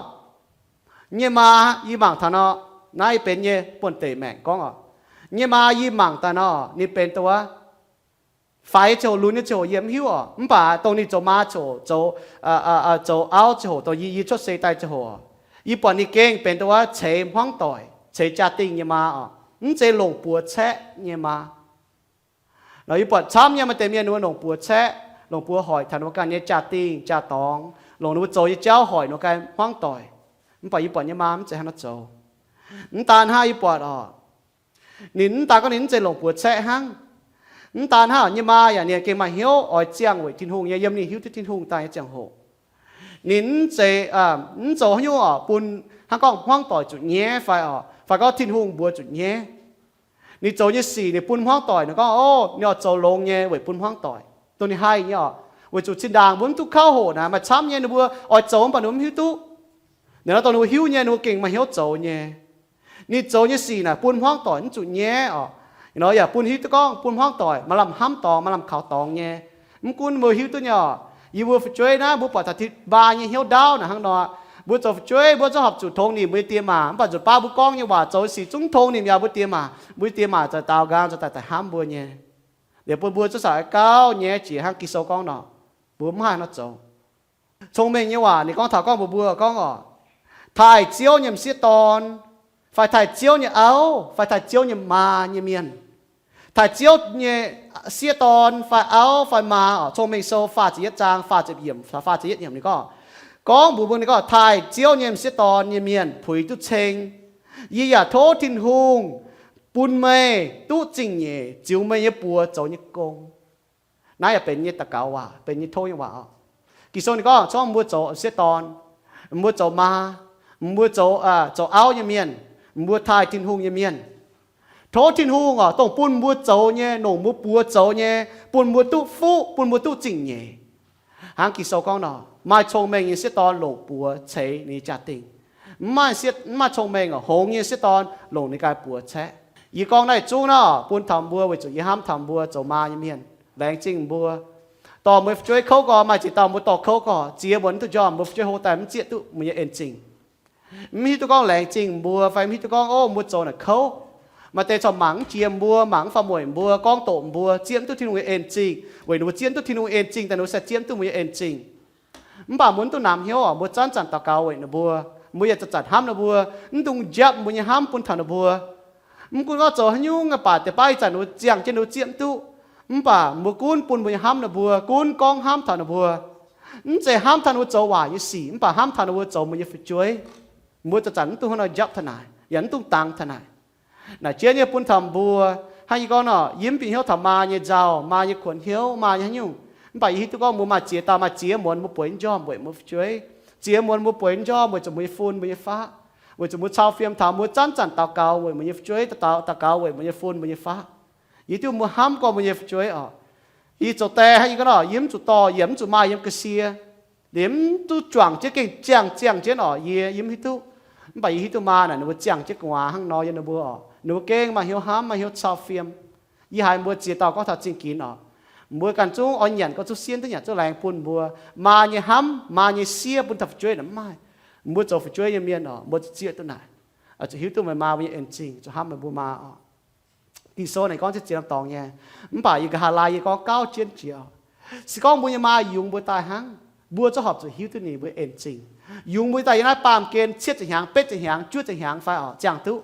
nyei maa yie mangc taux nor, naaiv yie benx nyei buonv-deic maengc gorngv oc. Nyei maa yie mangc daaih nor, ninh benx dongh wuov faix ziangh hoc, lunx nyei ziangh hoc yie mv hiuv oc. Mv baac dongh ninh zoux maa ziangh hoc, zoux, zoux auv ziangh hoc, dongh yie, yie cuotv seix daaih ziangh hoc, yie buatc ninh gengh benx dongh wuov ceix hmuangv doic, ceix jaa-dingh nyei maa oc. Mv zeiz longc buoz caeqv nyei maa. Nor yie buatc camv nyei maaih deix mienh ninh mbuo longc buoz caeqv, longc buoz hoic taux ninh mbuo ganh nyei jaa-dingh jaa-dorngx, longc ninh mbuo zoux nyei jauv hoic ninh mbuo ganh hmuangv doic. Mv baac yie buatc nyei maa mv zeiz hnangv nor zoux. Mv daan hnangv yie buatc oc, ninh mv daan gorngv ninh mv zeiz longc buoz caeqv hnangv. Mv daan hnangv, nyei maa yaac ninh gengh maaih hnyouv oix ziangh weic Tin-Hungh nyei, yiem ninh hiuv duqv Tin-Hungh daaih nyei ziangh hoc. Ninh mv zeiz, mv zoux haaix nyungc oc bun hnangv gorngv hmuangv doic zuqc nyaiv fai oc, fai gorngv Tin-Hungh mbuox zuqc nyaiv. Ninh zoux nyei sic ninh bun hmuangv doic, ninh gorngv, O, ninh oix zoux longx nyei weic bun hmuangv doic, dongh ninh haih nyei oc. Weic zuqc zinh ndaangc mbuo mv duqv kauv hoqc naaic, maaih camv nyei ninh mbuo oix zoux mv baac ninh mbuo mv hiuv duqv. Ninh nor dongh ninh mbuo hiuv nyei, ninh mbuo gengh maaih hnyouv zoux nyei. Ninh zoux nyei sic naaic bun hmuangv doic mv zuqc nyaiv oc. Nor yaac bun hiuv duqv gorngv bun hmuangv doic maaih lamh hnamv dorngx, maaih lamh kaux dorngx nyei. Mv gunv mbuo hiuv duqv nyei oc, yie mbuo fu'jueiv naaiv mbuo buatc taux tin-maa nyei hnyouv ndaauv naaic hnangv nor. Mbuo zoux fu'jueiv mbuo zungv horpc zuqc tongx nimc mbuo nyei die maac, mv baac nzunc baav mbuo gorngv nyei waac zoux sic zungv tongx nimc yaac mbuo die maac. Mbuo die maac zoux daaux nqaang zoux daaih daaih hnamv mbuo nyei. Liuz bun mbuo zungv caux gauh nyaiv jiex hnangv Ging-Sou gorngv nor, mbuo mv haih nor zoux. Cong-mengh nyei waac ninh gorngv taux gorngv mbuox mbuo gorngv oc, taaih Ziouv nyei m'sieqv dorn, fai taaih Ziouv nyei auv, fai taaih Ziouv nyei maa nyei mienh. Taaih Ziouv nyei sieqv dorn fai auv fai maa oc, Cong-Mengh Sou faah ziepc yietv zaang faah ziepc yiemc, faah ziepc yietv yiemc ninh gorngv, gorngv mbuox mbuo ninh gorngv, taaih Ziouv nyei m'sieqv dorn nyei mienh puix duqv ceng. Yie yaac tov Tin-Hungh bun meih duqv zingh nyeic ziux meih nyei buoz zoux nyei gong. Naaiv yaac benx nyei daux gaux waac, benx nyei tov nyei waac oc. Ging-Sou ninh gorngv, corc mbuo zoux sieqv dorn, mbuo zoux maa, mbuo zoux, zoux auv nyei mienh, mbuo taaih Tin-Hungh nyei mienh, tov Tin-Hungh oc, dongh bun mbuo zoux nyei, longc mbuo buoz zoux nyei, bun mbuo duqv fuqv, bun mbuo duqv zingh nyeic. Hnangv Ging-Sou gorngv nor, maaih cong-mengh nyei sieqv dorn longc buoz ceix ninh nyei jaa-dingh. Mv maaih, mv maaih cong-mengh oc, hngongx nyei sieqv dorn longc ninh ganh buoz caeqv. Yie gorngv naaiv zungv nor, bun taux mbuo weic zuqc yie hnamv taux mbuo zoux maa nyei mienh. Laengz zingh mbuo. Dorh mbuo nyei fu'jueiv kouv gorx, maaih ziex dauh mbuo dorh kouv gorx, ziex muonz mv duqv njormh, mbuo fu'jueiv hlo daaih mv zieqv duqv mbuo nyei en-zingh. Mv hiuv duqv gorngv laengz zingh mbuo, fai mv hiuv duqv gorngv, ov, mbuo zoux naaic kouv. Maaih deix corc mangc mv jiex mbuo, mangc mv faaux mueic mbuo, gorngv doqc mbuo, zieqv mv duqv Tin-Hungh nyei en-zingh, weic ninh mbuo zieqv mv duqv Tin-Hungh nyei en-zingh daaih, ninh mbuo se zieqv mv duqv mbuo nyei en-zingh. Mv baac mbuo mv dungx namx hnyouv oc, mbuo zanc-zanc daux gaux weic ninh mbuo. Mbuo yaac zanc-zanc hnamv ninh mbuo, mv dungx njapc mbuo nyei hnamv bun taux ninh mbuo. Mv gunv gorngv zoux haaix nyungc, mv baac deix baav ih zanc ninh mbuo ziangh jienv ninh mbuo zieqv mv duqv, mv baac mbuo gunv bun mbuo nyei hnamv ninh mbuo, gunv gorngv hnamv taux ninh mbuo. Mv zeiz hnamv taux ninh mbuo zoux waaic nyei sic, mv baac hnamv taux ninh mbuo zoux mbuo nyei fu'jueiv. Mbuo zanc-zanc mv dungx hnangv nor njapc taux naaic, yaac mv dungx dangx taux naaic. Naaic jienv nyei bun taux mbuo, hnangv yie gorngv nor, yie mv bieqc hnyouv taux maa nyei nzauh, maa nyei kuonx hnyouv, maa nyei haaix nyungc. Mv baac yie hiuv duqv gorngv mbuo maaih ziex dauh, maaih ziex muonz mbuo bueix njormh weic mbuo fu'jueiv. Ziex muonz mbuo bueix njormh weic zuqc mbuo nyei fun, mbuo nyei faqv, weic zuqc mbuo cau fiem taux, mbuo zanc-zanc daux gaux weic mbuo nyei fu'jueiv, daux gaux weic mbuo nyei fun, mbuo nyei faqv. Yie hiuv duqv mbuo hnamv gorx mbuo nyei fu'jueiv oc. Yie zoux die hnangv yie gorngv nor, yie mv zuqc dorh, yie mv zuqc maaih yiem ga'sie, liemh mv duqv juangc jienv gengh ziangh ziangh jienv oc. Yie, yie mv hiuv duqv. Mv baac yie hiuv duqv maa naaic ninh mbuo ziangh jienv gu'nguaaz hnangv nor yiem ninh mbuo oc. Ninh mbuo gengh maaih hnyouv hnamv, maaih hnyouv cau fiem. Yie haiz mbuo ziex dauh gorngv taux zingh ginx oc, mbuo ganh zungv oix nyanc gorx zuqc sienx duqv nyanc zuqc laengz bun mbuo. Maa nyei hnamv, maa nyei siev bun taux fu'jueiv naaic mv maaih. Mbuo zoux fu'jueiv nyei mienh oc, mbuo zuqc zieqv duqv naaic, zuqc hiuv duqv meih maa mbuo nyei en-zingh, zuqc hnamv meih mbuo maa oc. Ging-Sou naaic gorngv ziex norm dorngx nyei, mv baac yie nqa'haav laai yie gorngv gauh jienv jiex. Se gorngv mbuo nyei maa yungz mbuo daaih hnangv, mbuo zungv horpc zuqc hiuv duqv ninh mbuo en-zingh. Yungz mbuo daaih yiem naaiv baamh gen cietv ziepc hnyangx, betv ziepc hnyangx, juov ziepc hnyangx fai oc, ziangh duqv,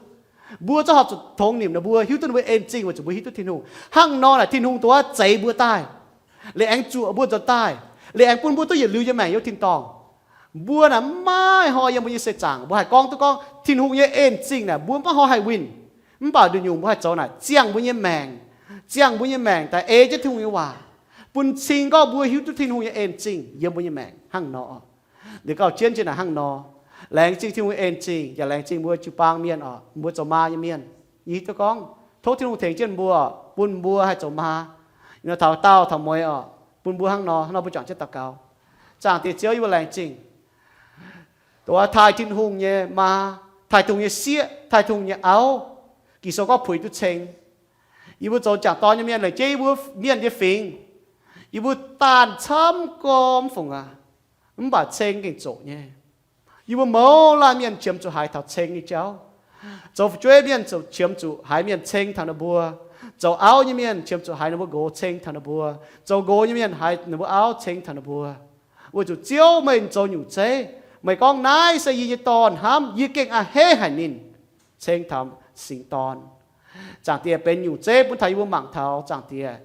mbuo zungv horpc zuqc tongx nimc ninh mbuo, hiuv duqv ninh mbuo en-zingh weic zuqc mbuo hiuv duqv Tin-Hungh. Hnangv nor naaic Tin-Hungh dongh wuov zeix mbuo daaih, liuz aengx zuoqc mbuo nzuonx daaih, liuz aengx bun mbuo duqv yietc liuz nyei maengc yiem tin-dorngh. Mbuo naaic mv maaih hnoi yiem mbuo nyei seix zaangc mbuo haih gorngv duqv gorngv Tin-Hungh nyei en-zingh naaic mbuo maiv hnoi haih winh. Mv baac nduqc nyungc mbuo haih zoux naaic ziangh mbuo nyei maengc, ziangh mbuo nyei maengc daaih ei jienv Tin-Hungh nyei waac, bun cing gorngv mbuo hiuv duqv Tin-Hungh nyei en-zingh yiem mbuo nyei maengc hnangv nor. Liuz gauh jienv jienv naaic hnangv nor. Laengz zingh Tin-Hungh nyei en-zingh yaac laengz zingh mbuo jiu-baang mienh oc, mbuo zoux maa nyei mienh. Yie hiuv duqv gorngv tov Tin-Hungh tengx jienv mbuo, bun mbuo haih zoux maa nor, taux daauh taux mueiz oc, bun mbuo hnangv nor, hnangv nor mbuo juangc jienv daux gaux. Zaangc Diex Ziouv, yie mbuo laengz zingh dongh taaih Tin-Hungh nyei maa, taaih Tin-Hungh nyei sieqv, taaih Tin-Hungh nyei auv. Ging-Sou gorngv puix duqv ceng. Yie mbuo zoux jangc dorn nyei mienh, lengc jeiv yie mbuo mienh nyei fingx, yie mbuo daanh camv gormx fungc aqv, mv baac ceng gengh zoqc nyei. Yie mbuo mouz laanh mienh qiemx zuqc haiz taux ceng nyei jauv. Zoux fu'jueiv mienh qiemx zuqc haiz mienh ceng taux ninh mbuo. Zoux auv nyei mienh qiemx zuqc haiz ninh mbuo nqox ceng taux ninh mbuo. Zoux nqox nyei mienh haiz ninh mbuo auv ceng taux ninh mbuo. Weic zuqc Ziouv meih zoux nyungc zeiv, meih gorngv, naaiv se yie nyei dorn hnamv, yie gengh a'hneiv haic ninh. Ceng taux singx dorn. Zaangc Diex, benx nyungc zeiv bun taux yie mbuo mangc taux, Zaangc Diex,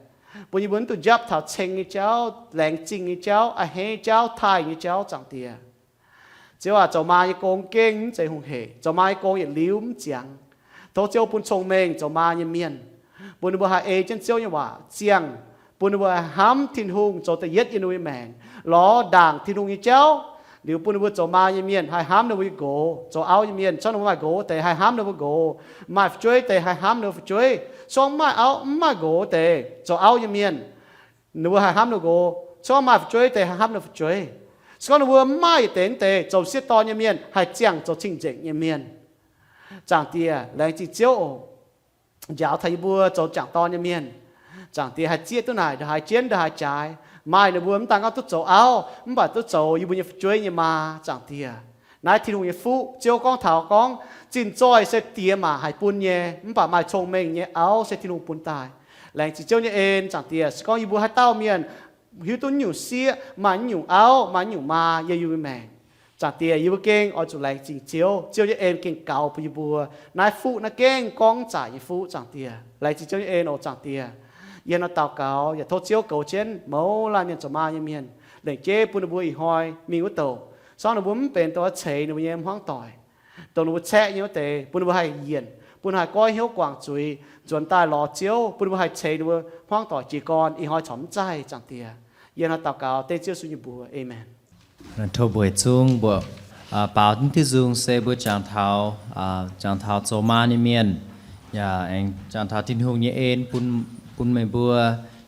bun yie mbuo mv dungx njapv taux ceng nyei jauv, laengz zingh nyei jauv, a'hneiv jauv, taaih nyei jauv, Zaangc Diex. Ziouv aac, zoux maa nyei gong gengh mv zeiz hungh heic. Zoux maa nyei gong yietc liuz mv ziangx. Tov Ziouv bun cong-mengh zoux maa nyei mienh, bun ninh mbuo haih ei jienv Ziouv nyei waac ziangh, bun ninh mbuo haih hnamv Tin-Hungh zoux da'yietv yiem ninh mbuo nyei maengc, lorz ndaangc Tin-Hungh nyei jauv. Liuz bun ninh mbuo zoux maa nyei mienh haih hnamv ninh mbuo nyei nqox. Zoux auv nyei mienh, se gorngv ninh mbuo maaih nqox deix, haih hnamv ninh mbuo nqox. Maaih fu'jueiv deix, haih hnamv ninh mbuo fu'jueiv. Se gorngv mv maaih auv, mv maaih nqox deix, zoux auv nyei mienh, ninh mbuo haih hnamv ninh mbuo nqox. Se gorngv maaih fu'jueiv deix, haih hnamv ninh mbuo fu'jueiv. Se gorngv ninh mbuo mv maaih yietc deix, deix zoux sieqv dorn nyei mienh haih ziangh zoux cing-nzengc nyei mienh. Zaangc Diex, laengz zingh Ziouv oc. Njaaux taux yie mbuo zoux jangc dorn nyei mienh, Zaangc Diex, haih zieqv duqv naaic ndongc haaix jienv ndongc haaix jaaix. Maaih ninh mbuo mv daan gorngv duqv zoux auv, mv baac duqv zoux yie mbuo nyei fu'jueiv nyei maa, Zaangc Diex. Naaiv Tin-Hungh nyei fuqv, Ziouv gorngv taux gorngv, zinh zoih se diex maac haih bun nyei, mv baac maaih cong-mengh nyei auv se Tin-Hungh bun daaih. Laengz zingh Ziouv nyei en, Zaangc Diex. Se gorngv yie mbuo haaix dauh mienh hiuv duqv nyungc sieqv, maaih nyungc auv, maaih nyungc maa yiem yie mbuo maengc, Zaangc Diex, yie mbuo gengh oix zuqc laengz zingh Ziouv. Ziouv nyei en gengh gaux bun yie mbuo. Naaiv fuqv naaiv gengh gorngv zaaic nyei fuqv, Zaangc Diex. Laengz zingh Ziouv nyei en oc, Zaangc Diex. Yie hnangv nor daux gaux yaac tov Ziouv goux jienv mouz laanh mienh zoux maa nyei mienh, lengc jeiv bun ninh mbuo ih hnoi mingh wuov douc, se gorngv ninh mbuo mv benx dongh ceix ninh mbuo nyei hmuangv doic, dongh ninh mbuo caeqv nyei wuov deix, bun ninh mbuo haih yienc, bun haih goiv hnyouv guangc zuiz, nzuonx daaih lorz Ziouv, bun mbuo haih ceix ninh mbuo hmuangv doic jiez gorn ih hnoi corc mv zaih, Zaangc Diex. Yie hnangv daux gaux dengv Ziouv Yesu nyei mbuox. Aamen. Tov mbuo zungv mbuo baaux mv diuh nzung se mbuo jangx taux, jangx taux zoux maa nyei mienh, yaac aengx jangx taux Tin-Hungh nyei en bun, bun meih mbuo,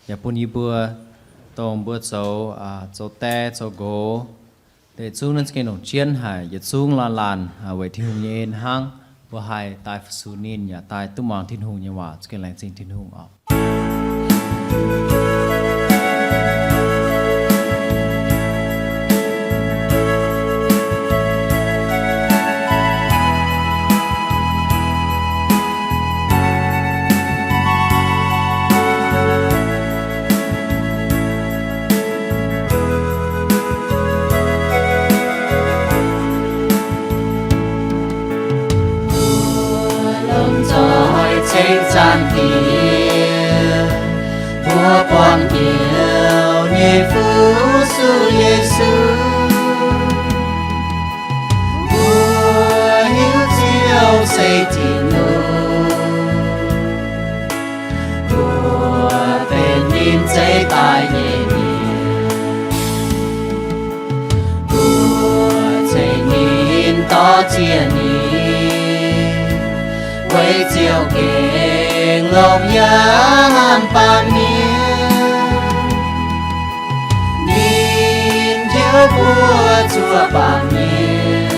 yaac bun yie mbuo, dongh mbuo zoux, zoux die zoux nqox, deix zungv naaiv za'gengh longc jienv haic, yietc zungv laanh laanh weic Tin-Hungh nyei en hnangv. Mbuo haih daaih fu-sux ninh yaac daaih duqv muangx Tin-Hungh nyei waac, za'gengh laengz zingh Tin-Hungh oc. Mbuo lomh nzoih ceng Zaangc Diex, mbuo buangh hnyouv nyei fu-sux Yesu. Mbuo hiuv Ziouv se Tin-Hungh, mbuo benx ninh zeiv daaih nyei mienh. Mbuo ceng ninh, dor-ziec ninh, weic Ziouv gengh longx yaac hnamv baamh mienh. Ninh hnyouv mbuo zuqc baamh mienh,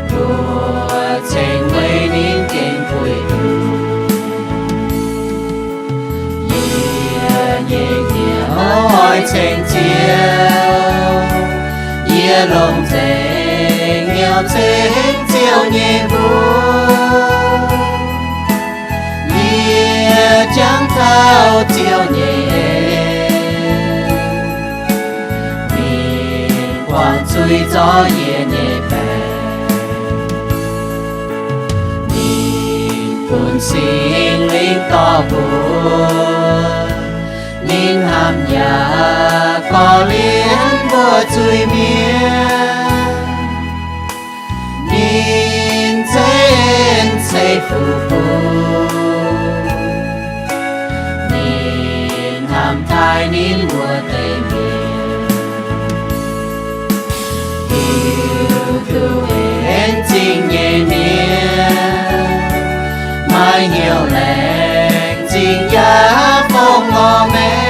mbuo ceng weic ninh gengh puix duqv. Yie nyei Diex, oix ceng Ziouv, yie longc nzengc nyouz ceng Ziouv nyei mbuox. Yie jangx taux Ziouv nyei en, ninh buangh zuiz zorqv yie nyei baengc. Ninh bun Singx Lingh dorh mbuo, ninh hnamv yaac korv-lienh mbuo zuiz-mienh. Ninh zeiv en ceix fuqv bun, ninh hnamv taaih ninh wuov deix mienh. Hiuv duqv en zingh nyei mienh, maaih hnyouv laengz zingh yaac fongc lorz maengc.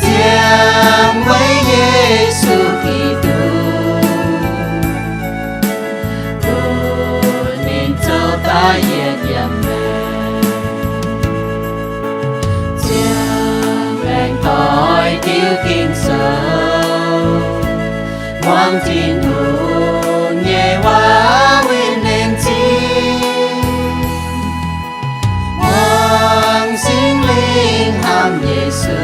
Ziangh weic Yesu Giduc, bun ninh zoux daaih yietc yiem maengc. Ziangh maengc doix diuv Ging-Sou, muangx Tin-Hungh nyei waac winh laengz zingh. Muangx Singx Lingh hnamv Yesu,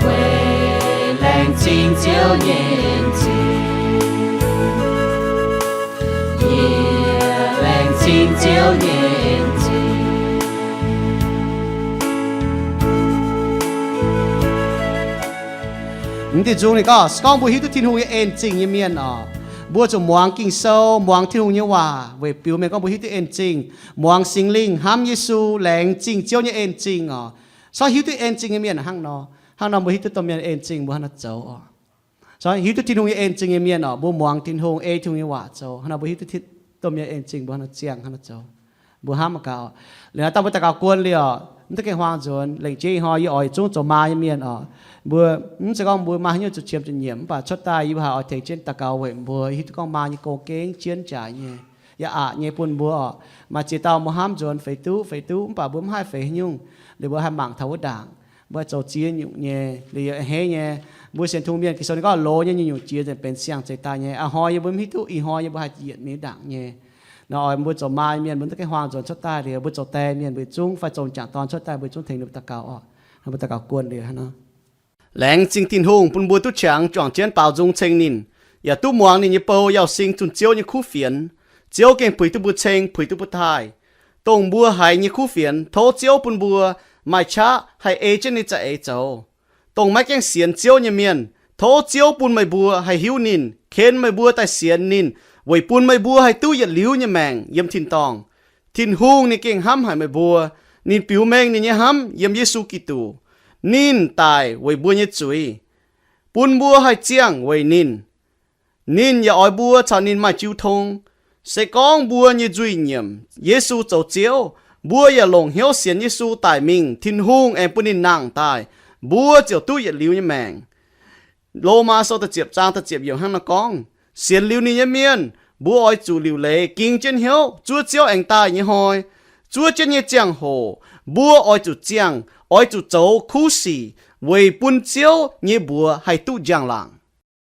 weic laengz zingh Ziouv nyei en-zingh. Yie laengz zingh Ziouv nyei en-zingh. Mv diuh nzung ninh gorngv, se gorngv mbuo hiuv duqv Tin-Hungh nyei en-zingh nyei mienh oc, mbuo zuqc muangx Ging-Sou, muangx Tin-Hungh nyei waac weic biux mengh gorngv mbuo hiuv duqv en-zingh. Muangx Singx Lingh hnamv Yesu, laengz zingh Ziouv nyei en-zingh oc. Se gorngv hiuv duqv en-zingh nyei mienh hnangv nor, hnangv nor mbuo hiuv duqv domh mienh en-zingh mbuo hnangv nor zoux oc. Se gorngv hiuv duqv Tin-Hungh nyei en-zingh nyei mienh oc, mbuo muangx Tin-Hungh, ei Tin-Hungh nyei waac zoux, hnangv nor mbuo hiuv duqv domh mienh en-zingh mbuo hnangv nor ziangh hnangv nor zoux. Mbuo hnamv mangc gaax oc. Liuz naaiv dangh mbuo daux gaux guon liuz oc, mv deix gaengh huaang nzuonx, lengc jeiv ih hnoi yie oix yietc zungv zoux maa nyei mienh oc. Mbuo mv zeiz gorngv mbuo maaih haaix nyungc zuqc qiemx zuqc nyiemc, mv baac cuotv daaih yie mbuo haiz oix tengx jienv daux gaux weic mbuo, hiuv duqv gorngv maa nyei gong gengh jienv jaaix nyei, yaac aqc nyei bun mbuo oc. Maaih ziex dauh mbuo hnamv nzuonx feix duqv feix duqv, mv baac mbuo mv haih feix haaix nyungc. Liuz mbuo haih mangc taux wuov ndaangc, mbuo haih zoux ziex nyungc nyei. Liuz yaac a'hneiv nyei, mbuo sienx Tin-Hungh mienh Ging-Sou ninh gorngv loz nyei nyungc-nyungc jiex nzengc benx siang-zeix daaih nyei. A'hnoi yie mbuo mv hiuv duqv, ih hnoi yie mbuo haih yietc mingh wuov ndaangc nyei. Nor oix mbuo zoux maa mienh mbuo mv deix gaengh huaang nzuonx cuotv daaih liuz, mbuo zoux die mienh mbuo zungv fai zoux m'jangc dorn cuotv daaih mbuo zungv tengx ninh mbuo daux gaux oc. Mbuo daux gaux guon liuz hnangv nor. Laengz zingh Tin-Hungh bun mbuo duqv qangx juangc jienv baaux nzung ceng ninh, yaac duqv muangx ninh nyei bou Yauh Sing zunh Ziouv nyei kuv fienx. Ziouv gengh puix duqv mbuo ceng, puix duqv mbuo taaih. Dongh mbuo haiz nyei kuv fienx, tov Ziouv bun mbuo maaih qaqv haih ei jienv ninh za'eix zoux. Dongh maiv gaengh sienx Ziouv nyei mienh, Tov Ziouv bun meih mbuo haih hiuv ninh, ken meih mbuo daaih sienx ninh, weic bun meih mbuo haih duqv yietc liuz nyei maengc yiem tin-dorngh. Tin-Hungh ninh gengh hnamv haic meih mbuo. Ninh biux mengh ninh nyei hnamv yiem Yesu Giduc. Ninh daic weic mbuo nyei zuiz, bun mbuo haih ziangh weic ninh. Ninh yaac oix mbuo caux ninh maaih jiu tong. Se gorngv mbuo nyei nzuih nyiemc Yesu zoux Ziouv, mbuo yaac longc hnyouv sienx Yesu daic mingh, Tin-Hungh aengx bun ninh nangh daaih, mbuo ziouc duqv yietc liuz nyei maengc. Lomaa Sou da'ziepc zaang da'ziepc yiemc hnangv naaiv gorngv, sienx liuz ninh nyei mienh, mbuo oix zuqc liuc leiz ging jienv hnyouv zuov Ziouv aengx daaih nyei hnoi. Zuov jienv nyei ziangh hoc, mbuo oix zuqc ziangh, oix zuqc zoux kuv sic weic bun Ziouv nyei mbuox haih duqv njang-laangc.